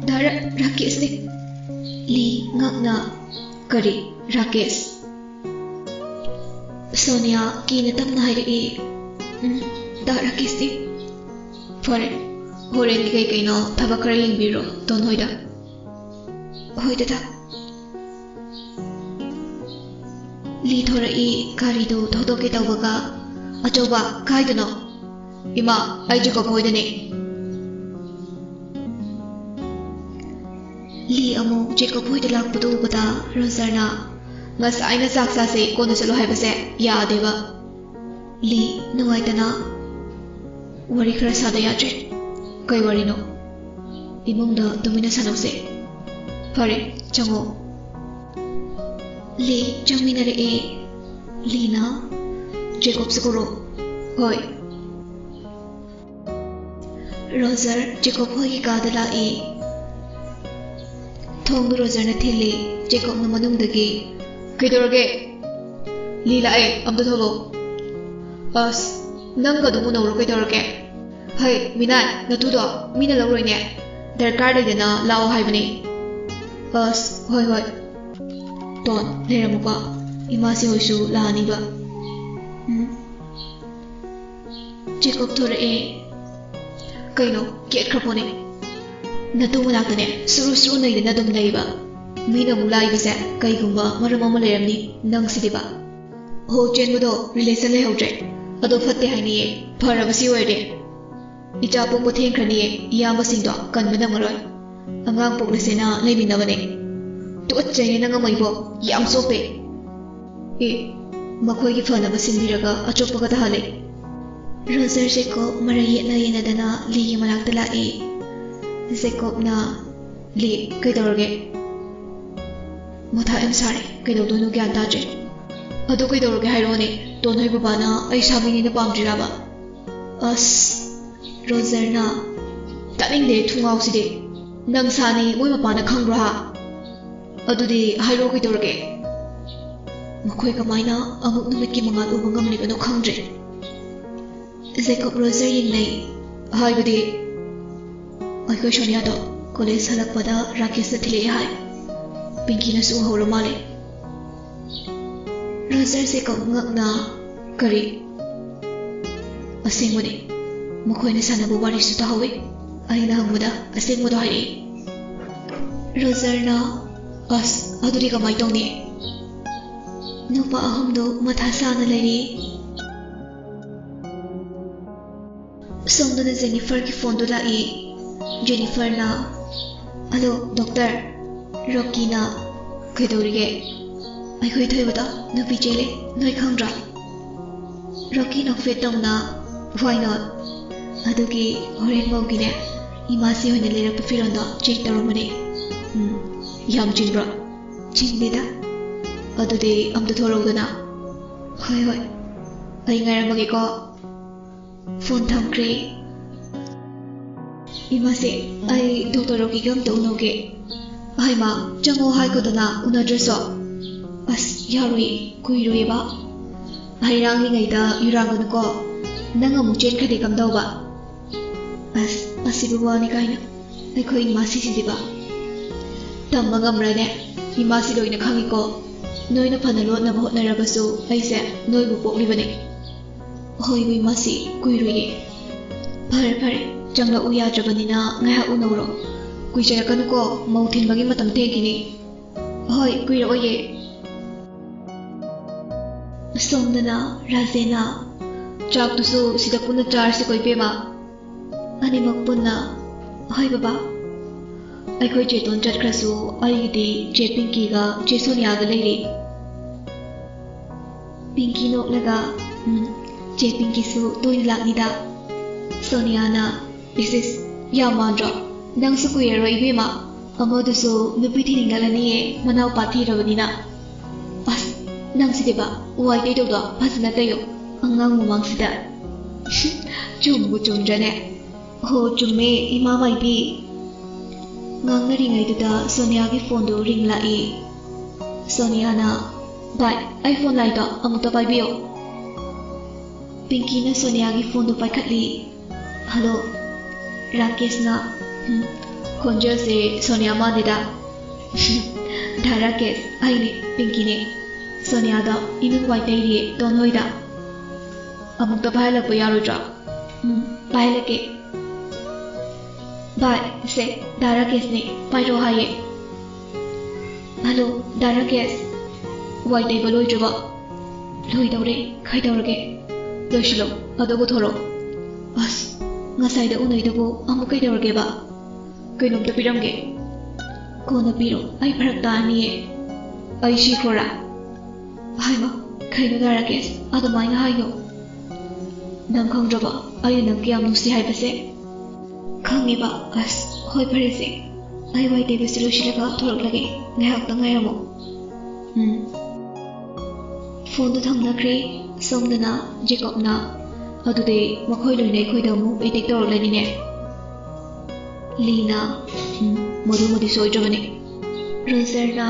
ꯗꯥ ꯔ-, ꯔꯥꯀꯦꯁꯅꯦ꯫" ꯂꯤ ꯉꯛꯅ, "ꯀꯔꯤ ꯔꯥꯀꯦꯁ?" ꯁꯣꯅꯤꯌꯥ ꯀꯤꯅ ꯇꯞꯅ ꯍꯥꯏꯔꯛꯏ, "ꯎꯝ, ꯗꯥ ꯔꯥꯀꯦꯁꯅꯦ꯫" "ꯐꯔꯦ, ꯍꯣꯔꯦꯟꯒꯤ ꯀꯩ ꯀꯩꯅꯣ ꯊꯕꯛ ꯈꯔ ꯌꯦꯡꯕꯤꯔꯣ ꯇꯣꯟ ꯍꯣꯏꯗ꯫ ꯍꯣꯏ ꯗꯗꯥ꯫ ꯂꯤ ꯊꯣꯔꯛꯏ꯫ ꯒꯥꯔꯤꯗꯨ ꯊꯧꯗꯣꯛꯀꯦ ꯇꯧꯕꯒ, "ꯑꯆꯧꯕ, ꯀꯥꯏꯗꯅꯣ?" "ꯏꯃꯥ, ꯑꯩ ꯖꯦꯀꯣꯕ ꯍꯣꯏꯗꯅꯦ꯫" ꯂꯤ ꯑꯃꯨꯛ ꯖꯦꯀꯣꯕ ꯍꯣꯏꯗ ꯂꯥꯛꯄꯗꯨ ꯎꯕꯗ ꯔꯣꯖꯔꯅ, "ꯉꯁꯥꯏꯅ ꯆꯥꯛ ꯆꯥꯁꯦ, ꯀꯣꯟꯅ ꯆꯠꯂꯣ ꯍꯥꯏꯕꯁꯦ ꯌꯥꯗꯦꯕ꯫" ꯂꯤ ꯅꯨꯡꯉꯥꯏꯇꯅ, "ꯋꯥꯔꯤ ꯈꯔ ꯁꯥꯗ ꯌꯥꯗ꯭ꯔꯦ꯫" "ꯀꯩ ꯋꯥꯔꯤꯅꯣ?" "ꯏꯃꯨꯡꯗ ꯇꯨꯃꯤꯟꯅ ꯁꯥꯟꯅꯧꯁꯦ꯫" "ꯐꯔꯦ, ꯆꯪꯉꯣ꯫" ꯂꯤ ꯆꯪꯃꯤꯟꯅꯔꯛꯑꯦ꯫ ꯂꯤꯅ ꯖꯦꯀꯣꯕꯁꯦ ꯀꯧꯔꯣ꯫ "ꯍꯣꯏ꯫" ꯔꯣꯖꯔ ꯖꯦꯀꯣꯕ ꯍꯣꯏꯒꯤ ꯀꯥꯗ ꯂꯥꯛꯑꯦ꯫ ꯊꯣꯡꯗꯨ ꯔꯣꯖꯔꯅ ꯊꯤꯜꯂꯦ꯫ ꯖꯦꯀꯣꯕꯅ ꯃꯅꯨꯡꯗꯒꯤ, "ꯀꯩꯗꯧꯔꯒꯦ?" "ꯂꯤ ꯂꯥꯛꯑꯦ, ꯑꯝꯇ ꯊꯣꯛꯂꯛꯑꯣ꯫" "ꯑꯁ, ꯅꯪꯒ ꯑꯗꯨꯝ ꯎꯅꯧꯔꯣ, ꯀꯩꯗꯧꯔꯒꯦ?" "ꯍꯩ, ꯃꯤꯅꯥꯏ, ꯅꯇꯨꯗꯣ ꯃꯤꯅ ꯂꯧꯔꯣꯏꯅꯦ꯫ ꯗꯔꯀꯥꯔ ꯂꯩꯗꯅ ꯂꯥꯛꯑꯣ ꯍꯥꯏꯕꯅꯦ꯫" "ꯑꯁ, ꯍꯣꯏ, ꯍꯣꯏ꯫ ꯇꯣꯟ, ꯂꯩꯔꯝꯃꯨꯀꯣ꯫ ꯏꯃꯥꯁꯤ ꯍꯣꯏꯁꯨ ꯂꯥꯛꯑꯅꯤꯕ꯫" "ꯎꯝ꯫" ꯖꯦꯀꯣꯕ ꯊꯣꯔꯛꯑꯦ꯫ "ꯀꯩꯅꯣ, ꯀꯦꯠꯈ꯭ꯔꯕꯣꯅꯦ? ꯅꯇꯨ ꯃꯅꯥꯛꯇꯅꯦ ꯁꯨꯔꯨ ꯁꯨꯔꯨ ꯅꯩꯗꯅ ꯑꯗꯨꯝ ꯂꯩꯕ꯫ ꯃꯤꯅ ꯑꯃꯨꯛ ꯂꯥꯛꯏꯕꯁꯦ ꯀꯩꯒꯨꯝꯕ ꯃꯔꯝ ꯑꯃ ꯂꯩꯔꯝꯅꯤ ꯅꯪꯁꯤꯗꯤꯕ꯫ ꯍꯣ, ꯆꯦꯟꯕꯗꯣ ꯔꯤꯂꯦꯁꯟ ꯂꯩꯍꯧꯗ꯭ꯔꯦ꯫ ꯑꯗꯣ ꯐꯠꯇꯦ ꯍꯥꯏꯅꯤꯌꯦ, ꯐꯔꯕ ꯁꯤ ꯑꯣꯏꯔꯗꯤ꯫ ꯏꯆꯥ ꯄꯣꯛꯄ ꯊꯦꯡꯈ꯭ꯔꯅꯤꯌꯦ, ꯏꯌꯥꯝꯕꯁꯤꯡꯗꯣ ꯀꯟꯕ ꯅꯪꯉꯔꯣꯏ꯫ ꯑꯉꯥꯡ ꯄꯣꯛꯂꯁꯦꯅ ꯂꯩꯃꯤꯟꯅꯕꯅꯦ꯫ ꯇꯨꯀꯠꯆꯩꯌꯦ ꯅꯪ ꯑꯃ ꯏꯕꯣ, ꯌꯥꯝ ꯆꯣꯞꯄꯦ꯫" "ꯑꯦ, ꯃꯈꯣꯏꯒꯤ ꯐꯅꯕ ꯁꯤꯟꯕꯤꯔꯒ ꯑꯆꯣꯞꯄꯒ ꯇꯥꯍꯜꯂꯦ꯫" ꯔꯣꯖꯔ ꯖꯦꯀꯣꯕ ꯃꯔꯩ ꯌꯦꯠꯅ ꯌꯦꯠꯅꯗꯅ ꯂꯤꯒꯤ ꯃꯅꯥꯛꯇ ꯂꯥꯛꯑꯦ꯫ ꯖꯦꯀꯣꯕꯅ, "ꯂꯤ, ꯀꯩꯗꯧꯔꯒꯦ?" "ꯃꯊꯥ ꯌꯥꯝ ꯁꯥꯔꯦ, ꯀꯩꯗꯧꯗꯣꯏꯅꯣ ꯒ꯭ꯌꯥꯟ ꯇꯥꯗ꯭ꯔꯦ꯫" "ꯑꯗꯨ ꯀꯩꯗꯧꯔꯒꯦ ꯍꯥꯏꯔꯛꯑꯣꯅꯦ, ꯇꯣꯟ ꯍꯣꯏ ꯕꯕꯥꯅ ꯑꯩ ꯁꯥ ꯃꯤꯅꯦꯅ ꯄꯥꯝꯗ꯭ꯔꯤꯔꯕ?" "ꯑꯁ꯫" ꯔꯣꯖꯔꯅ, "ꯇꯥꯅꯤꯡꯗꯦ ꯊꯨꯡꯒꯥꯎꯁꯤꯗꯤ꯫ ꯅꯪ ꯁꯥꯅꯤ ꯃꯣꯏ ꯃꯄꯥꯅ ꯈꯪꯕ꯭ꯔꯣ ꯍꯥ? ꯑꯗꯨꯗꯤ ꯍꯥꯏꯔꯛꯑꯣ ꯀꯩꯗꯧꯔꯒꯦ?" "ꯃꯈꯣꯏ ꯀꯃꯥꯏꯅ ꯑꯃꯨꯛ ꯅꯨꯃꯤꯠꯀꯤ ꯃꯉꯥꯜ ꯎꯕ ꯉꯝꯂꯤꯕꯅꯣ ꯈꯪꯗ꯭ꯔꯦ꯫" ꯖꯦꯀꯣꯕ ꯔꯣꯖꯔ ꯌꯦꯡꯅꯩ꯫ "ꯍꯥꯏꯕꯗꯤ?" "ꯑꯩꯈꯣꯏ ꯁꯣꯅꯤꯌꯥꯗꯣ ꯀꯣꯂꯦꯖ ꯍꯜꯂꯛꯄꯗ ꯔꯥꯀꯦꯁꯅ ꯊꯤꯜꯂꯛꯑꯦ ꯍꯥꯏ꯫ ꯄꯤꯡꯀꯤꯅꯁꯨ ꯎꯍꯧꯔ ꯃꯥꯜꯂꯦ꯫" ꯔꯣꯖꯔ ꯖꯦꯀꯣꯕ ꯉꯛꯅ, "ꯀꯔꯤ?" "ꯑꯁꯦꯡꯕꯅꯦ, ꯃꯈꯣꯏꯅ ꯁꯥꯟꯅꯕ ꯋꯥꯔꯤꯁꯨ ꯇꯥꯍꯧꯋꯦ꯫" ꯑꯩꯅ ꯍꯪꯕꯗ ꯑꯁꯦꯡꯕꯗꯣ ꯍꯥꯏꯔꯛꯏ꯫ ꯔꯣꯖꯔꯅ, "ꯑꯁ, ꯑꯗꯨꯗꯤ ꯀꯃꯥꯏ ꯇꯧꯅꯤ?" ꯅꯨꯄꯥ ꯑꯍꯨꯝꯗꯣ ꯃꯊꯥ ꯁꯥꯅ ꯂꯩꯔꯤ꯫ ꯁꯣꯝꯗꯅ ꯖꯦꯅꯤꯐꯔꯒꯤ ꯐꯣꯟꯗꯨ ꯂꯥꯛꯏ꯫ ꯖꯦꯅꯤꯐꯔꯅ, "ꯍꯜꯂꯣ, ꯗꯣꯛꯇꯔ꯫ ꯔꯣꯀꯤꯅ ꯀꯩꯗꯧꯔꯤꯒꯦ? ꯑꯩꯈꯣꯏ ꯊꯣꯏꯕꯗꯣ ꯅꯨꯄꯤ ꯆꯦꯜꯂꯦ, ꯅꯣꯏ ꯈꯪꯗ꯭ꯔꯣ?" ꯔꯣꯀꯤ ꯅꯣꯛꯐꯦꯠ ꯇꯧꯅ, "Why not? ꯑꯗꯨꯒꯤ ꯍꯣꯔꯦꯟ ꯃꯧꯒꯤꯅꯦ, ꯏꯃꯥꯁꯤ ꯍꯣꯏꯅ ꯂꯩꯔꯛꯄ ꯐꯤꯔꯣꯟꯗꯣ ꯆꯦꯛ ꯇꯧꯔꯝꯕꯅꯦ꯫ ꯎꯝ, ꯌꯥꯝ ꯆꯤꯟꯕ꯭ꯔꯣ?" "ꯆꯤꯟꯗꯦꯗ꯫ ꯑꯗꯨꯗꯤ ꯑꯝꯇ ꯊꯣꯔꯛꯎꯗꯅ꯫" "ꯍꯣꯏ, ꯍꯣꯏ꯫ ꯑꯩ ꯉꯥꯏꯔꯝꯃꯒꯦꯀꯣ꯫" ꯐꯣꯟ ꯊꯝꯈ꯭ꯔꯦ꯫ "ꯏꯃꯥꯁꯦ, ꯑꯩ ꯗꯣꯛꯇꯔ ꯔꯣꯀꯤꯒ ꯑꯝꯇ ꯎꯅꯧꯒꯦ꯫" "ꯍꯩꯃꯥ, ꯆꯪꯉꯣ ꯍꯥꯏꯈꯣꯗꯅ, ꯎꯅꯗ꯭ꯔꯁꯨ꯫" "ꯑꯁ, ꯌꯥꯔꯣꯏꯌꯦ, ꯀꯨꯏꯔꯣꯏꯌꯦꯕ꯫ ꯍꯩꯔꯥꯡꯂꯤꯉꯩꯗ ꯌꯨꯔꯥꯡꯒꯅꯨꯀꯣ, ꯅꯪ ꯑꯃꯨꯛ ꯆꯦꯟꯈ꯭ꯔꯗꯤ ꯀꯝꯗꯧꯕ?" "ꯑꯁ, ꯑꯁꯤꯕꯨ ꯋꯥꯅꯤ ꯀꯥꯏꯅ, ꯑꯩꯈꯣꯏ ꯏꯃꯥꯁꯤꯁꯤꯗꯤꯕ꯫" "ꯇꯝꯕ ꯉꯝꯕ꯭ꯔꯅꯦ? ꯏꯃꯥꯁꯤ ꯂꯣꯏꯅ ꯈꯪꯉꯤꯀꯣ꯫ ꯅꯣꯏꯅ ꯐꯅ ꯂꯣꯠꯅꯕ ꯍꯣꯠꯅꯔꯕꯁꯨ ꯑꯩꯁꯦ ꯅꯣꯏꯕꯨ ꯄꯣꯛꯂꯤꯕꯅꯤ꯫" "ꯍꯣꯏ, ꯍꯣꯏ, ꯃꯥꯁꯤ ꯀꯨꯏꯔꯣꯏꯌꯦ꯫" "ꯐꯔꯦ, ꯐꯔꯦ, ꯆꯪꯂꯛꯎ ꯌꯥꯗ꯭ꯔꯕꯅꯤꯅ ꯉꯥꯏꯍꯥꯛ ꯎꯅꯧꯔꯣ꯫ ꯀꯨꯏꯖꯔꯛꯀꯅꯨꯀꯣ, ꯃꯧ ꯊꯤꯟꯕꯒꯤ ꯃꯇꯝ ꯊꯦꯡꯈꯤꯅꯤ꯫" "ꯍꯣꯏ, ꯀꯨꯏꯔꯛꯑꯣꯏꯌꯦ꯫" ꯁꯣꯝꯗꯅ ꯔꯥꯖꯦꯟꯅ, "ꯆꯥꯛꯇꯨꯁꯨ ꯁꯤꯗ ꯄꯨꯟꯅ ꯆꯥꯔꯁꯤꯀꯣ, ꯏꯕꯦꯝꯃ꯫" ꯑꯅꯤꯃꯛ ꯄꯨꯟꯅ, "ꯍꯣꯏ, ꯕꯕꯥ꯫" "ꯑꯩꯈꯣꯏ ꯆꯦꯇꯣꯟ ꯆꯠꯈ꯭ꯔꯁꯨ ꯑꯩꯒꯤꯗꯤ ꯆꯦ ꯄꯤꯡꯀꯤꯒ ꯆꯦ ꯁꯣꯅꯤꯌꯥꯒ ꯂꯩꯔꯤ꯫" ꯄꯤꯡꯀꯤ ꯅꯣꯛꯂꯒ, "ꯎꯝ, ꯆꯦ ꯄꯤꯡꯀꯤꯁꯨ ꯇꯣꯏꯅ ꯂꯥꯛꯅꯤꯗ꯫" ꯁꯣꯅꯤꯌꯥꯅ, "ꯏꯁ, ꯏꯁ, ꯌꯥꯝ ꯃꯥꯟꯗ꯭ꯔꯣ? ꯅꯪꯁꯨ ꯀꯨꯏꯔꯔꯣꯏ, ꯏꯕꯦꯝꯃ꯫ ꯑꯃꯗꯨꯁꯨ ꯅꯨꯄꯤ ꯊꯤꯅꯤꯡꯂꯛꯂꯅꯤꯌꯦ, ꯃꯅꯥꯎꯄꯥ ꯊꯤꯔꯕꯅꯤꯅ꯫" "ꯑꯁ, ꯅꯪꯁꯤꯗꯤꯕ, ꯋꯥꯏ ꯇꯩꯗꯧꯗꯣ ꯐꯖꯅ ꯇꯩꯌꯣ, ꯑꯉꯥꯡ ꯃꯃꯥꯡꯁꯤꯗ꯫" "ꯆꯨꯝꯕꯨ ꯆꯨꯝꯗ꯭ꯔꯅꯦ?" "ꯍꯣ, ꯆꯨꯝꯃꯦ, ꯏꯃꯥ ꯃꯥꯏꯕꯤ꯫" ꯉꯥꯡꯅꯔꯤꯉꯩꯗꯨꯗ ꯁꯣꯅꯤꯌꯥꯒꯤ ꯐꯣꯟꯗꯨ ꯔꯤꯡ ꯂꯥꯛꯏ꯫ ꯁꯣꯅꯤꯌꯥꯅ, "ꯚꯥꯏ, ꯑꯩ ꯐꯣꯟ ꯂꯥꯛꯏꯗꯣ ꯑꯃꯨꯛꯇ ꯄꯥꯏꯕꯤꯌꯣ꯫" ꯄꯤꯡꯀꯤꯅ ꯁꯣꯅꯤꯌꯥꯒꯤ ꯐꯣꯟꯗꯨ ꯄꯥꯏꯈꯠꯂꯤ꯫ "ꯍꯜꯂꯣ꯫" ꯔꯥꯀꯦꯁꯅ, "ꯎꯝ, ꯈꯣꯟꯖꯦꯜꯁꯦ ꯁꯣꯅꯤꯌꯥ ꯃꯥꯜꯂꯤꯗ꯫" "ꯗꯥ ꯔꯥꯀꯦꯁ, ꯑꯩꯅꯦ, ꯄꯤꯡꯀꯤꯅꯦ꯫ ꯁꯣꯅꯤꯌꯥꯗꯣ ꯏꯃꯨꯡ ꯋꯥꯏ ꯇꯩꯔꯤꯌꯦ, ꯇꯣꯟ ꯍꯣꯏꯗ꯫ ꯑꯃꯨꯛꯇ ꯄꯥꯏꯍꯜꯂꯛꯄ ꯌꯥꯔꯣꯏꯗ꯭ꯔꯣ?" "ꯎꯝ, ꯄꯥꯏꯍꯜꯂꯛꯀꯦ꯫" ꯚꯥꯏ, ꯁꯦ, ꯗꯥ ꯔꯥꯀꯦꯁꯅꯦ, ꯄꯥꯏꯔꯣ ꯍꯥꯏꯌꯦ꯫ ꯍꯜꯂꯣ, ꯗꯥ ꯔꯥꯀꯦꯁ꯫ ꯋꯥꯏ ꯇꯩꯕ ꯂꯣꯏꯗ꯭ꯔꯤꯕꯣ? ꯂꯣꯏꯗꯧꯔꯦ, ꯀꯩꯗꯧꯔꯒꯦ? ꯂꯣꯏꯁꯤꯜꯂꯣ, ꯑꯗꯨꯒ ꯊꯣꯔꯛꯑꯣ꯫ ꯑꯁ, ꯉꯁꯥꯏꯗ ꯎꯅꯩꯗꯨꯕꯨ ꯑꯃꯨꯛ ꯀꯩꯗꯧꯔꯒꯦꯕ? ꯀꯩꯅꯣꯝꯇ ꯄꯤꯔꯝꯒꯦ꯫ ꯀꯣꯟꯅ ꯄꯤꯔꯣ, ꯑꯩ ꯐꯔꯛ ꯇꯥꯔꯅꯤꯌꯦ꯫ ꯑꯩ ꯁꯤꯈ꯭ꯔꯣꯔꯥ? ꯍꯥꯏꯃ, ꯀꯩꯅꯣ ꯗꯥ ꯔꯥꯀꯦꯁ, ꯑꯗꯨꯃꯥꯏꯅ ꯍꯥꯏꯅꯣ꯫ ꯅꯪ ꯈꯪꯗ꯭ꯔꯕꯣ ꯑꯩꯅ ꯅꯪ ꯀꯌꯥꯝ ꯅꯨꯡꯁꯤ ꯍꯥꯏꯕꯁꯦ? ꯈꯪꯉꯦꯕ꯫ ꯑꯁ, ꯍꯣꯏ, ꯐꯔꯦꯁꯦ꯫ ꯑꯩ ꯋꯥꯏ ꯇꯩꯕꯁꯤ ꯂꯣꯏꯁꯤꯜꯂꯒ ꯊꯣꯔꯛꯂꯒꯦ꯫ ꯉꯥꯏꯍꯥꯛꯇꯪ ꯉꯥꯏꯔꯝꯃꯣ꯫ ꯎꯝ꯫ ꯐꯣꯟꯗꯣ ꯊꯝꯅꯈ꯭ꯔꯦ꯫ ꯁꯣꯝꯗꯅ ꯖꯦꯀꯣꯕꯅ, "ꯑꯗꯨꯗꯤ ꯃꯈꯣꯏ ꯂꯣꯏꯅ ꯑꯩꯈꯣꯏꯗ ꯑꯃꯨꯛ ꯑꯦꯇꯦꯛ ꯇꯧꯔꯛꯂꯅꯤꯅꯦ?" ꯂꯤꯅ, "ꯎꯝ, ꯃꯗꯨꯃꯗꯤ ꯁꯣꯏꯗ꯭ꯔꯕꯅꯤ꯫" ꯔꯣꯖꯔꯅ,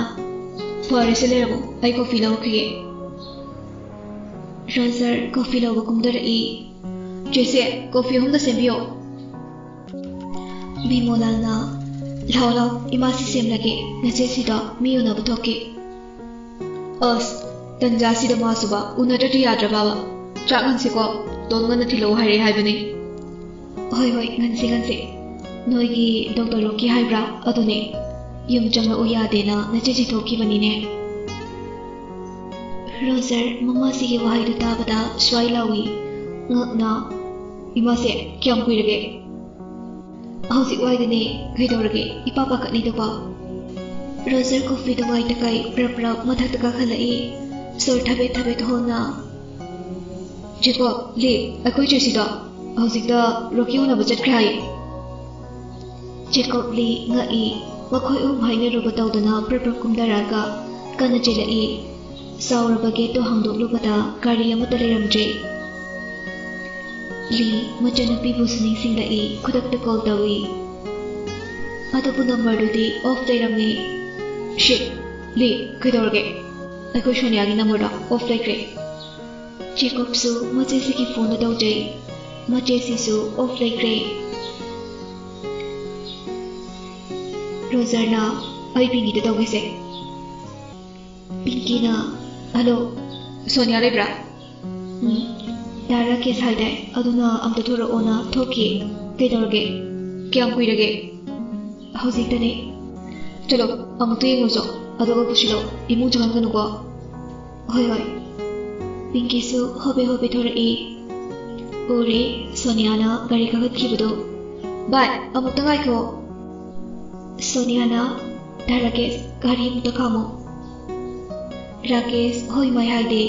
"ꯐꯔꯦꯁꯦ, ꯂꯩꯔꯝꯃꯣ, ꯑꯩ ꯀꯣꯐꯤ ꯂꯧꯔꯛꯈꯤꯒꯦ꯫" ꯔꯣꯖꯔ ꯀꯣꯐꯤ ꯂꯧꯕ ꯀꯨꯝꯊꯔꯛꯏ꯫ "ꯆꯦꯁꯦ, ꯀꯣꯐꯤ ꯑꯍꯨꯝꯗ ꯁꯦꯝꯕꯤꯌꯣ꯫" ꯕꯤꯃꯣꯂꯥꯜꯅ, "ꯂꯥꯎ ꯂꯥꯎ, ꯏꯃꯥꯁꯤ ꯁꯦꯝꯂꯒꯦ, ꯅꯆꯦꯁꯤꯗꯣ ꯃꯤ ꯎꯅꯕ ꯊꯣꯛꯀꯦ꯫" ꯑꯁ, ꯇꯟꯖꯥꯁꯤꯗ ꯃꯥꯁꯨꯕ ꯎꯅꯗ꯭ꯔꯗꯤ ꯌꯥꯗ꯭ꯔꯕꯕ? ꯆꯥꯛ ꯉꯟꯁꯤꯀꯣ, ꯇꯣꯟ ꯉꯟꯅ ꯊꯤꯜꯂꯛꯎ ꯍꯥꯏꯔꯛꯑꯦ ꯍꯥꯏꯕꯅꯦ꯫ ꯍꯣꯏ ꯍꯣꯏ, ꯉꯟꯁꯤ ꯉꯟꯁꯤ꯫ ꯅꯣꯏꯒꯤ ꯗꯣꯛꯇꯔ ꯔꯣꯛꯀꯤ ꯍꯥꯏꯕ꯭ꯔꯥ? ꯑꯗꯨꯅꯦ꯫ ꯌꯨꯝ ꯆꯪꯂꯛꯎ ꯌꯥꯗꯦꯅ ꯅꯆꯦꯁꯤ ꯊꯣꯛꯈꯤꯕꯅꯤꯅꯦ꯫ ꯔꯣꯖꯔ ꯃꯃꯥꯁꯤꯒꯤ ꯋꯥꯍꯩꯗꯨ ꯇꯥꯕꯗ ꯁ꯭ꯋꯥꯏ ꯂꯥꯎꯏ꯫ ꯉꯛꯅ, "ꯏꯃꯥꯁꯦ, ꯀꯌꯥꯝ ꯀꯨꯏꯔꯒꯦ?" "ꯍꯧꯖꯤꯛ ꯋꯥꯏꯗꯅꯦ, ꯀꯩꯗꯧꯔꯒꯦ? ꯏꯄꯥ ꯄꯥꯈꯠꯂꯤꯗꯨꯕꯣ?" ꯔꯣꯖꯔ ꯀꯣꯐꯤꯗꯨ ꯃꯥꯏ ꯇꯀꯥꯏ ꯄ꯭ꯔꯞ ꯄ꯭ꯔꯞ ꯃꯊꯛꯇ ꯀꯥꯈꯠꯂꯛꯏ꯫ ꯁꯣꯔ ꯊꯕꯦꯠ ꯊꯕꯦꯠ ꯍꯣꯟꯅ, "ꯖꯦꯀꯣꯕ, ꯂꯤ, ꯑꯩꯈꯣꯏ ꯆꯦꯁꯤꯗꯣ ꯍꯧꯖꯤꯛꯇ ꯔꯣꯀꯤ ꯎꯅꯕ ꯆꯠꯈ꯭ꯔꯦ ꯍꯥꯏ꯫" ꯖꯦꯀꯣꯕ ꯂꯤ ꯉꯛꯏ꯫ ꯃꯈꯣꯏ ꯑꯍꯨꯝ ꯍꯥꯏꯅꯔꯨꯕ ꯇꯧꯗꯅ ꯄ꯭ꯔꯞ ꯄ꯭ꯔꯞ ꯀꯨꯝꯊꯔꯛꯑꯒ ꯀꯟꯅ ꯆꯦꯜꯂꯛꯏ꯫ ꯆꯥꯎꯔꯕ ꯒꯦꯠꯇꯨ ꯍꯥꯡꯗꯣꯛꯂꯨꯕꯗ ꯒꯥꯔꯤ ꯑꯃꯠꯇ ꯂꯩꯔꯝꯗ꯭ꯔꯦ꯫ ꯂꯤ ꯃꯆꯟꯅꯨꯄꯤꯕꯨꯁꯨ ꯅꯤꯡꯁꯤꯡꯂꯛꯏ, ꯈꯨꯗꯛꯇ ꯀꯣꯜ ꯇꯧꯏ꯫ ꯑꯗꯨꯕꯨ ꯅꯝꯕꯔꯗꯨꯗꯤ ꯑꯣꯐ ꯂꯩꯔꯝꯃꯤ꯫ "ꯁꯤꯠ, ꯂꯤ, ꯀꯩꯗꯧꯔꯒꯦ? ꯑꯩꯈꯣꯏ ꯁꯣꯅꯤꯌꯥꯒꯤ ꯅꯝꯕꯔꯗꯣ ꯑꯣꯐ ꯂꯩꯈ꯭ꯔꯦ꯫" ꯖꯦꯀꯣꯕꯁꯨ ꯃꯆꯦꯁꯤꯒꯤ ꯐꯣꯟꯗ ꯇꯧꯖꯩ꯫ ꯃꯆꯦꯁꯤꯁꯨ ꯑꯣꯐ ꯂꯩꯈ꯭ꯔꯦ꯫ ꯔꯣꯖꯔꯅ, "ꯑꯩ ꯄꯤꯡꯀꯤꯗ ꯇꯧꯒꯦꯁꯦ꯫" ꯄꯤꯡꯀꯤꯅ, "ꯍꯜꯂꯣ, ꯁꯣꯅꯤꯌꯥ ꯂꯩꯕ꯭ꯔꯥ?" "ꯎꯝ, ꯗꯥ ꯔꯥꯀꯦꯁ ꯍꯥꯏꯗꯥꯏ, ꯑꯗꯨꯅ ꯑꯝꯇ ꯊꯣꯔꯛꯑꯣꯅ ꯊꯣꯛꯈꯤ꯫ ꯀꯩꯗꯧꯔꯒꯦ?" ꯀꯌꯥꯝ ꯀꯨꯏꯔꯒꯦ? ꯍꯧꯖꯤꯛꯇꯅꯦ꯫ ꯆꯠꯂꯣ, ꯑꯃꯨꯛꯇ ꯌꯦꯡꯉꯨꯆꯣ, ꯑꯗꯨꯒ ꯄꯨꯁꯤꯜꯂꯣ꯫ ꯏꯃꯨꯡ ꯆꯪꯍꯟꯒꯅꯨꯀꯣ꯫ ꯍꯣꯏ, ꯍꯣꯏ꯫ ꯄꯤꯡꯀꯤꯁꯨ ꯍꯣꯕꯦ ꯍꯣꯕꯦ ꯊꯣꯔꯛꯏ꯫ ꯎꯔꯦ, ꯁꯣꯅꯤꯌꯥꯅ ꯒꯥꯔꯤ ꯀꯥꯈꯠꯈꯤꯕꯗꯣ꯫ ꯚꯥꯏ, ꯑꯃꯨꯛꯇ ꯉꯥꯏꯈꯣ꯫ ꯁꯣꯅꯤꯌꯥꯅ, "ꯗꯥ ꯔꯥꯀꯦꯁ, ꯒꯥꯔꯤ ꯑꯃꯨꯛꯇ ꯈꯥꯝꯃꯣ꯫" ꯔꯥꯀꯦꯁ ꯍꯣꯏ ꯃꯥꯏ ꯍꯥꯏꯗꯦ,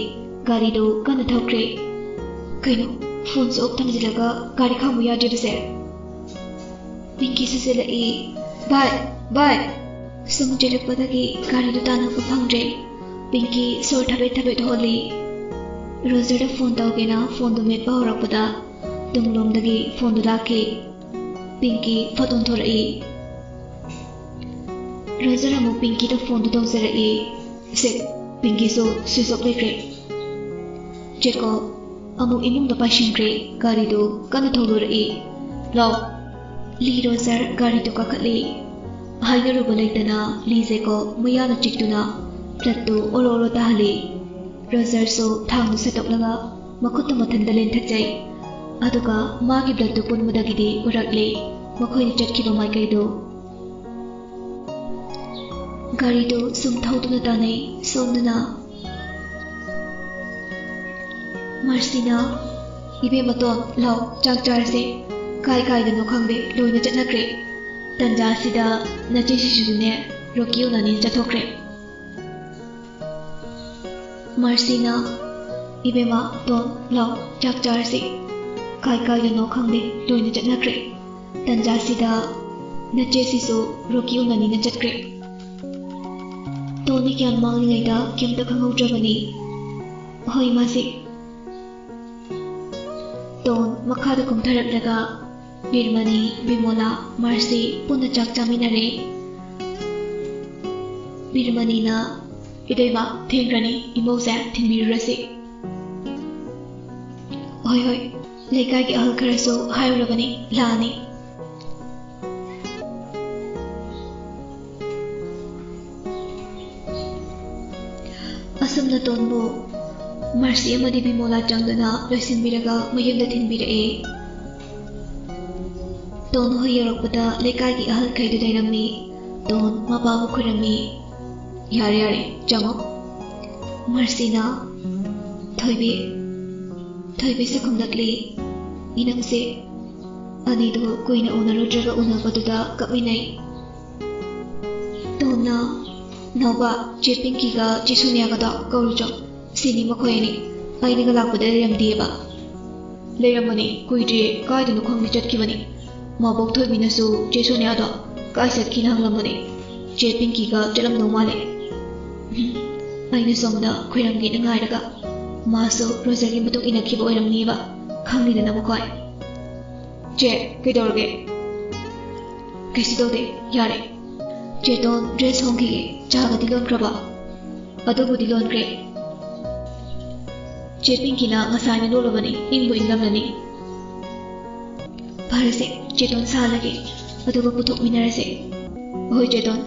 ꯒꯥꯔꯤꯗꯨ ꯀꯟꯅ ꯊꯧꯈ꯭ꯔꯦ꯫ ꯀꯩꯅꯣ, ꯐꯣꯟꯁꯨ off ꯊꯝꯖꯤꯜꯂꯒ ꯒꯥꯔꯤ ꯈꯥꯝꯃꯨ ꯌꯥꯗ꯭ꯔꯤꯕꯁꯦ? ꯄꯤꯡꯀꯤꯁꯨ ꯆꯦꯜꯂꯛꯏ꯫ "ꯚꯥꯏ, ꯚꯥꯏ!" ꯁꯨꯝ ꯆꯦꯜꯂꯛꯄꯗꯒꯤ ꯒꯥꯔꯤꯗꯨ ꯇꯥꯟꯅꯕ ꯐꯪꯗ꯭ꯔꯦ꯫ ꯄꯤꯡꯀꯤ ꯁꯣꯔ ꯊꯕꯦꯠ ꯊꯕꯦꯠ ꯍꯣꯜꯂꯤ꯫ ꯔꯣꯖꯔꯗ ꯐꯣꯟ ꯇꯧꯒꯦꯅ ꯐꯣꯟꯗꯨ ꯃꯦꯠꯄ ꯍꯧꯔꯛꯄꯗ ꯇꯨꯡꯂꯣꯝꯗꯒꯤ ꯐꯣꯟꯗꯨ ꯂꯥꯛꯈꯤ꯫ ꯄꯤꯡꯀꯤ ꯐꯠ ꯑꯣꯟꯊꯣꯔꯛꯏ꯫ ꯔꯣꯖꯔ ꯑꯃꯨꯛ ꯄꯤꯡꯀꯤꯗ ꯐꯣꯟꯗꯨ ꯇꯧꯖꯔꯛꯏ꯫ ꯁꯦ, ꯄꯤꯡꯀꯤꯁꯨ switch off ꯂꯩꯈ꯭ꯔꯦ꯫ ꯖꯦꯀꯣꯕ ꯑꯃꯨꯛ ꯏꯃꯨꯡꯗ ꯄꯥꯏꯁꯤꯟꯈ꯭ꯔꯦ꯫ ꯒꯥꯔꯤꯗꯨ ꯀꯟꯅ ꯊꯧꯗꯣꯔꯛꯏ꯫ "ꯂꯥꯎ꯫" ꯂꯤ ꯔꯣꯖꯔ ꯒꯥꯔꯤꯗꯨ ꯀꯥꯈꯠꯂꯤ꯫ ꯍꯥꯏꯅꯔꯨꯕ ꯂꯩꯇꯅ ꯂꯤ ꯖꯦꯀꯣꯕ ꯃꯌꯥꯅ ꯆꯤꯛꯇꯨꯅ bloodꯇꯨ ꯑꯣꯔꯣ ꯑꯣꯔꯣ ꯇꯥꯍꯜꯂꯤ꯫ ꯔꯣꯖꯔꯁꯨ ꯊꯥꯡꯗꯨ ꯁꯠꯇꯣꯛꯂꯒ ꯃꯈꯨꯠꯇꯨ ꯃꯊꯟꯇ ꯂꯦꯟꯊꯠꯆꯩ꯫ ꯑꯗꯨꯒ ꯃꯥꯒꯤ bloodꯇꯨ ꯄꯨꯟꯕꯗꯒꯤꯗꯤ ꯎꯔꯛꯂꯦ ꯃꯈꯣꯏꯅ ꯆꯠꯈꯤꯕ ꯃꯥꯏꯀꯩꯗꯨ꯫ ꯒꯥꯔꯤꯗꯨ ꯁꯨꯝ ꯊꯧꯗꯨꯅ ꯇꯥꯟꯅꯩ ꯁꯣꯝꯗꯅ꯫ ꯃꯥꯔꯁꯤꯅ, "ꯏꯕꯦꯝꯃ ꯇꯣꯟ, ꯂꯥꯎ, ꯆꯥꯛ ꯆꯥꯔꯁꯦ꯫ ꯀꯥꯏ ꯀꯥꯏꯗꯅꯣ ꯈꯪꯗꯦ, ꯂꯣꯏꯅ ꯆꯠꯅꯈ꯭ꯔꯦ꯫ ꯇꯟꯖꯥꯁꯤꯗ ꯅꯆꯦ ꯁꯤꯁꯨꯅꯦ, ꯔꯣꯀꯤ ꯎꯅꯅꯤ ꯆꯠꯊꯣꯛꯈ꯭ꯔꯦ꯫" ꯃꯥꯔꯁꯤꯅ, "ꯏꯕꯦꯝꯃ ꯇꯣꯟ, ꯂꯥꯎ, ꯆꯥꯛ ꯆꯥꯔꯁꯦ꯫ ꯀꯥꯏ ꯀꯥꯏꯗꯅꯣ ꯈꯪꯗꯦ, ꯂꯣꯏꯅ ꯆꯠꯅꯈ꯭ꯔꯦ꯫ ꯇꯟꯖꯥꯁꯤꯗ ꯅꯆꯦꯁꯤꯁꯨ ꯔꯣꯀꯤ ꯎꯅꯅꯤꯅ ꯆꯠꯈ꯭ꯔꯦ꯫" ꯇꯣꯟꯗꯤ ꯒ꯭ꯌꯥꯟ ꯃꯥꯡꯂꯤꯉꯩꯗ ꯀꯩꯝꯇ ꯈꯪꯍꯧꯗ꯭ꯔꯕꯅꯤ꯫ ꯍꯣꯏ, ꯃꯥꯁꯤ꯫ ꯇꯣꯟ ꯃꯈꯥꯗ ꯀꯨꯝꯊꯔꯛꯂꯒ ꯕꯤꯔꯃꯅꯤ, ꯕꯤꯃꯣꯂꯥ, ꯃꯥꯔꯁꯤ ꯄꯨꯟꯅ ꯆꯥꯛ ꯆꯥꯃꯤꯟꯅꯔꯦ꯫ ꯕꯤꯔꯃꯅꯤꯅ, "ꯏꯇꯩꯃ, ꯊꯦꯡꯈ꯭ꯔꯅꯤ, ꯏꯃꯧꯁꯦ ꯊꯤꯟꯕꯤꯔꯨꯔꯁꯤ꯫" "ꯍꯣꯏ, ꯍꯣꯏ, ꯂꯩꯀꯥꯏꯒꯤ ꯑꯍꯜ ꯈꯔꯁꯨ ꯍꯥꯏꯔꯨꯔꯕꯅꯤ, ꯂꯥꯛꯑꯅꯤ꯫" ꯑꯁꯨꯝꯅ ꯇꯣꯟꯕꯨ ꯃꯥꯔꯁꯤ ꯑꯃꯗꯤ ꯕꯤꯃꯣꯂꯥ ꯆꯪꯗꯨꯅ ꯂꯣꯏꯁꯤꯟꯕꯤꯔꯒ ꯃꯌꯨꯝꯗ ꯊꯤꯟꯕꯤꯔꯛꯑꯦ꯫ ꯇꯣꯟ ꯍꯣꯏ ꯌꯧꯔꯛꯄꯗ ꯂꯩꯀꯥꯏꯒꯤ ꯑꯍꯜꯈꯩꯗꯨ ꯂꯩꯔꯝꯃꯤ꯫ ꯇꯣꯟ ꯃꯄꯥꯕꯨ ꯈꯨꯔꯝꯃꯤ꯫ "ꯌꯥꯔꯦ, ꯌꯥꯔꯦ, ꯆꯪꯉꯣ꯫" ꯃꯔꯁꯤꯅ, "ꯊꯣꯏꯕꯤ꯫" ꯊꯣꯏꯕꯤꯁꯨ ꯈꯨꯝꯂꯛꯂꯤ꯫ ꯏꯅꯝꯁꯦ꯫ ꯑꯅꯤꯗꯨ ꯀꯨꯏꯅ ꯎꯅꯔꯨꯗ꯭ꯔꯒ ꯎꯅꯕꯗꯨꯗ ꯀꯞꯃꯤꯟꯅꯩ꯫ ꯇꯣꯟꯅ, "ꯅꯥꯎꯕ, ꯆꯦ ꯄꯤꯡꯀꯤꯒ ꯆꯦ ꯁꯣꯅꯤꯌꯥꯒꯗꯣ ꯀꯧꯔꯨꯆꯣ꯫ ꯁꯤꯅꯤ ꯃꯈꯣꯏ ꯑꯅꯤ꯫ ꯑꯩꯅꯒ ꯂꯥꯛꯄꯗ ꯂꯩꯔꯝꯗꯦꯕ꯫" "ꯂꯩꯔꯝꯕꯅꯤ, ꯀꯨꯏꯗ꯭ꯔꯤꯌꯦ, ꯀꯥꯏꯗꯅꯣ ꯈꯪꯗꯦ ꯆꯠꯈꯤꯕꯅꯤ꯫ ꯃꯕꯣꯛ ꯊꯣꯏꯕꯤꯅꯁꯨ ꯆꯦ ꯁꯣꯅꯤꯌꯥꯗꯣ ꯀꯥꯏ ꯆꯠꯈꯤꯅ ꯍꯪꯂꯝꯕꯅꯤ꯫ ꯆꯦ ꯄꯤꯡꯀꯤꯒ ꯆꯠꯂꯝꯗꯧ ꯃꯥꯜꯂꯦ꯫" ꯎꯝ, ꯑꯩꯅ ꯁꯣꯝꯗ ꯈꯣꯏꯔꯝꯒꯦꯅ ꯉꯥꯏꯔꯒ ꯃꯥꯁꯨ ꯔꯣꯖꯔꯒꯤ ꯃꯇꯨꯡ ꯏꯟꯅꯈꯤꯕ ꯑꯣꯏꯔꯝꯅꯤꯕ꯫ ꯈꯪꯂꯤꯗꯅ ꯃꯈꯣꯏ꯫ "ꯆꯦ, ꯀꯩꯗꯧꯔꯒꯦ?" "ꯀꯩꯁꯨ ꯇꯧꯗꯦ, ꯌꯥꯔꯦ꯫" "ꯆꯦꯇꯣꯟ, ꯗ꯭ꯔꯦꯁ ꯍꯣꯡꯈꯤꯒꯦ, ꯆꯥꯒꯗꯤ ꯂꯣꯟꯈ꯭ꯔꯕ?" "ꯑꯗꯨꯕꯨꯗꯤ ꯂꯣꯟꯈ꯭ꯔꯦ꯫ ꯆꯦ ꯄꯤꯡꯀꯤꯅ ꯉꯁꯥꯏꯅ ꯂꯣꯜꯂꯕꯅꯤ, ꯏꯪꯕꯨ ꯏꯪꯂꯝꯂꯅꯤ꯫" "ꯐꯔꯦꯁꯦ, ꯆꯦꯇꯣꯟ ꯁꯥꯍꯜꯂꯒꯦ, ꯑꯗꯨꯒ ꯄꯨꯊꯣꯛꯃꯤꯟꯅꯔꯁꯦ꯫" "ꯍꯣꯏ, ꯆꯦꯇꯣꯟ,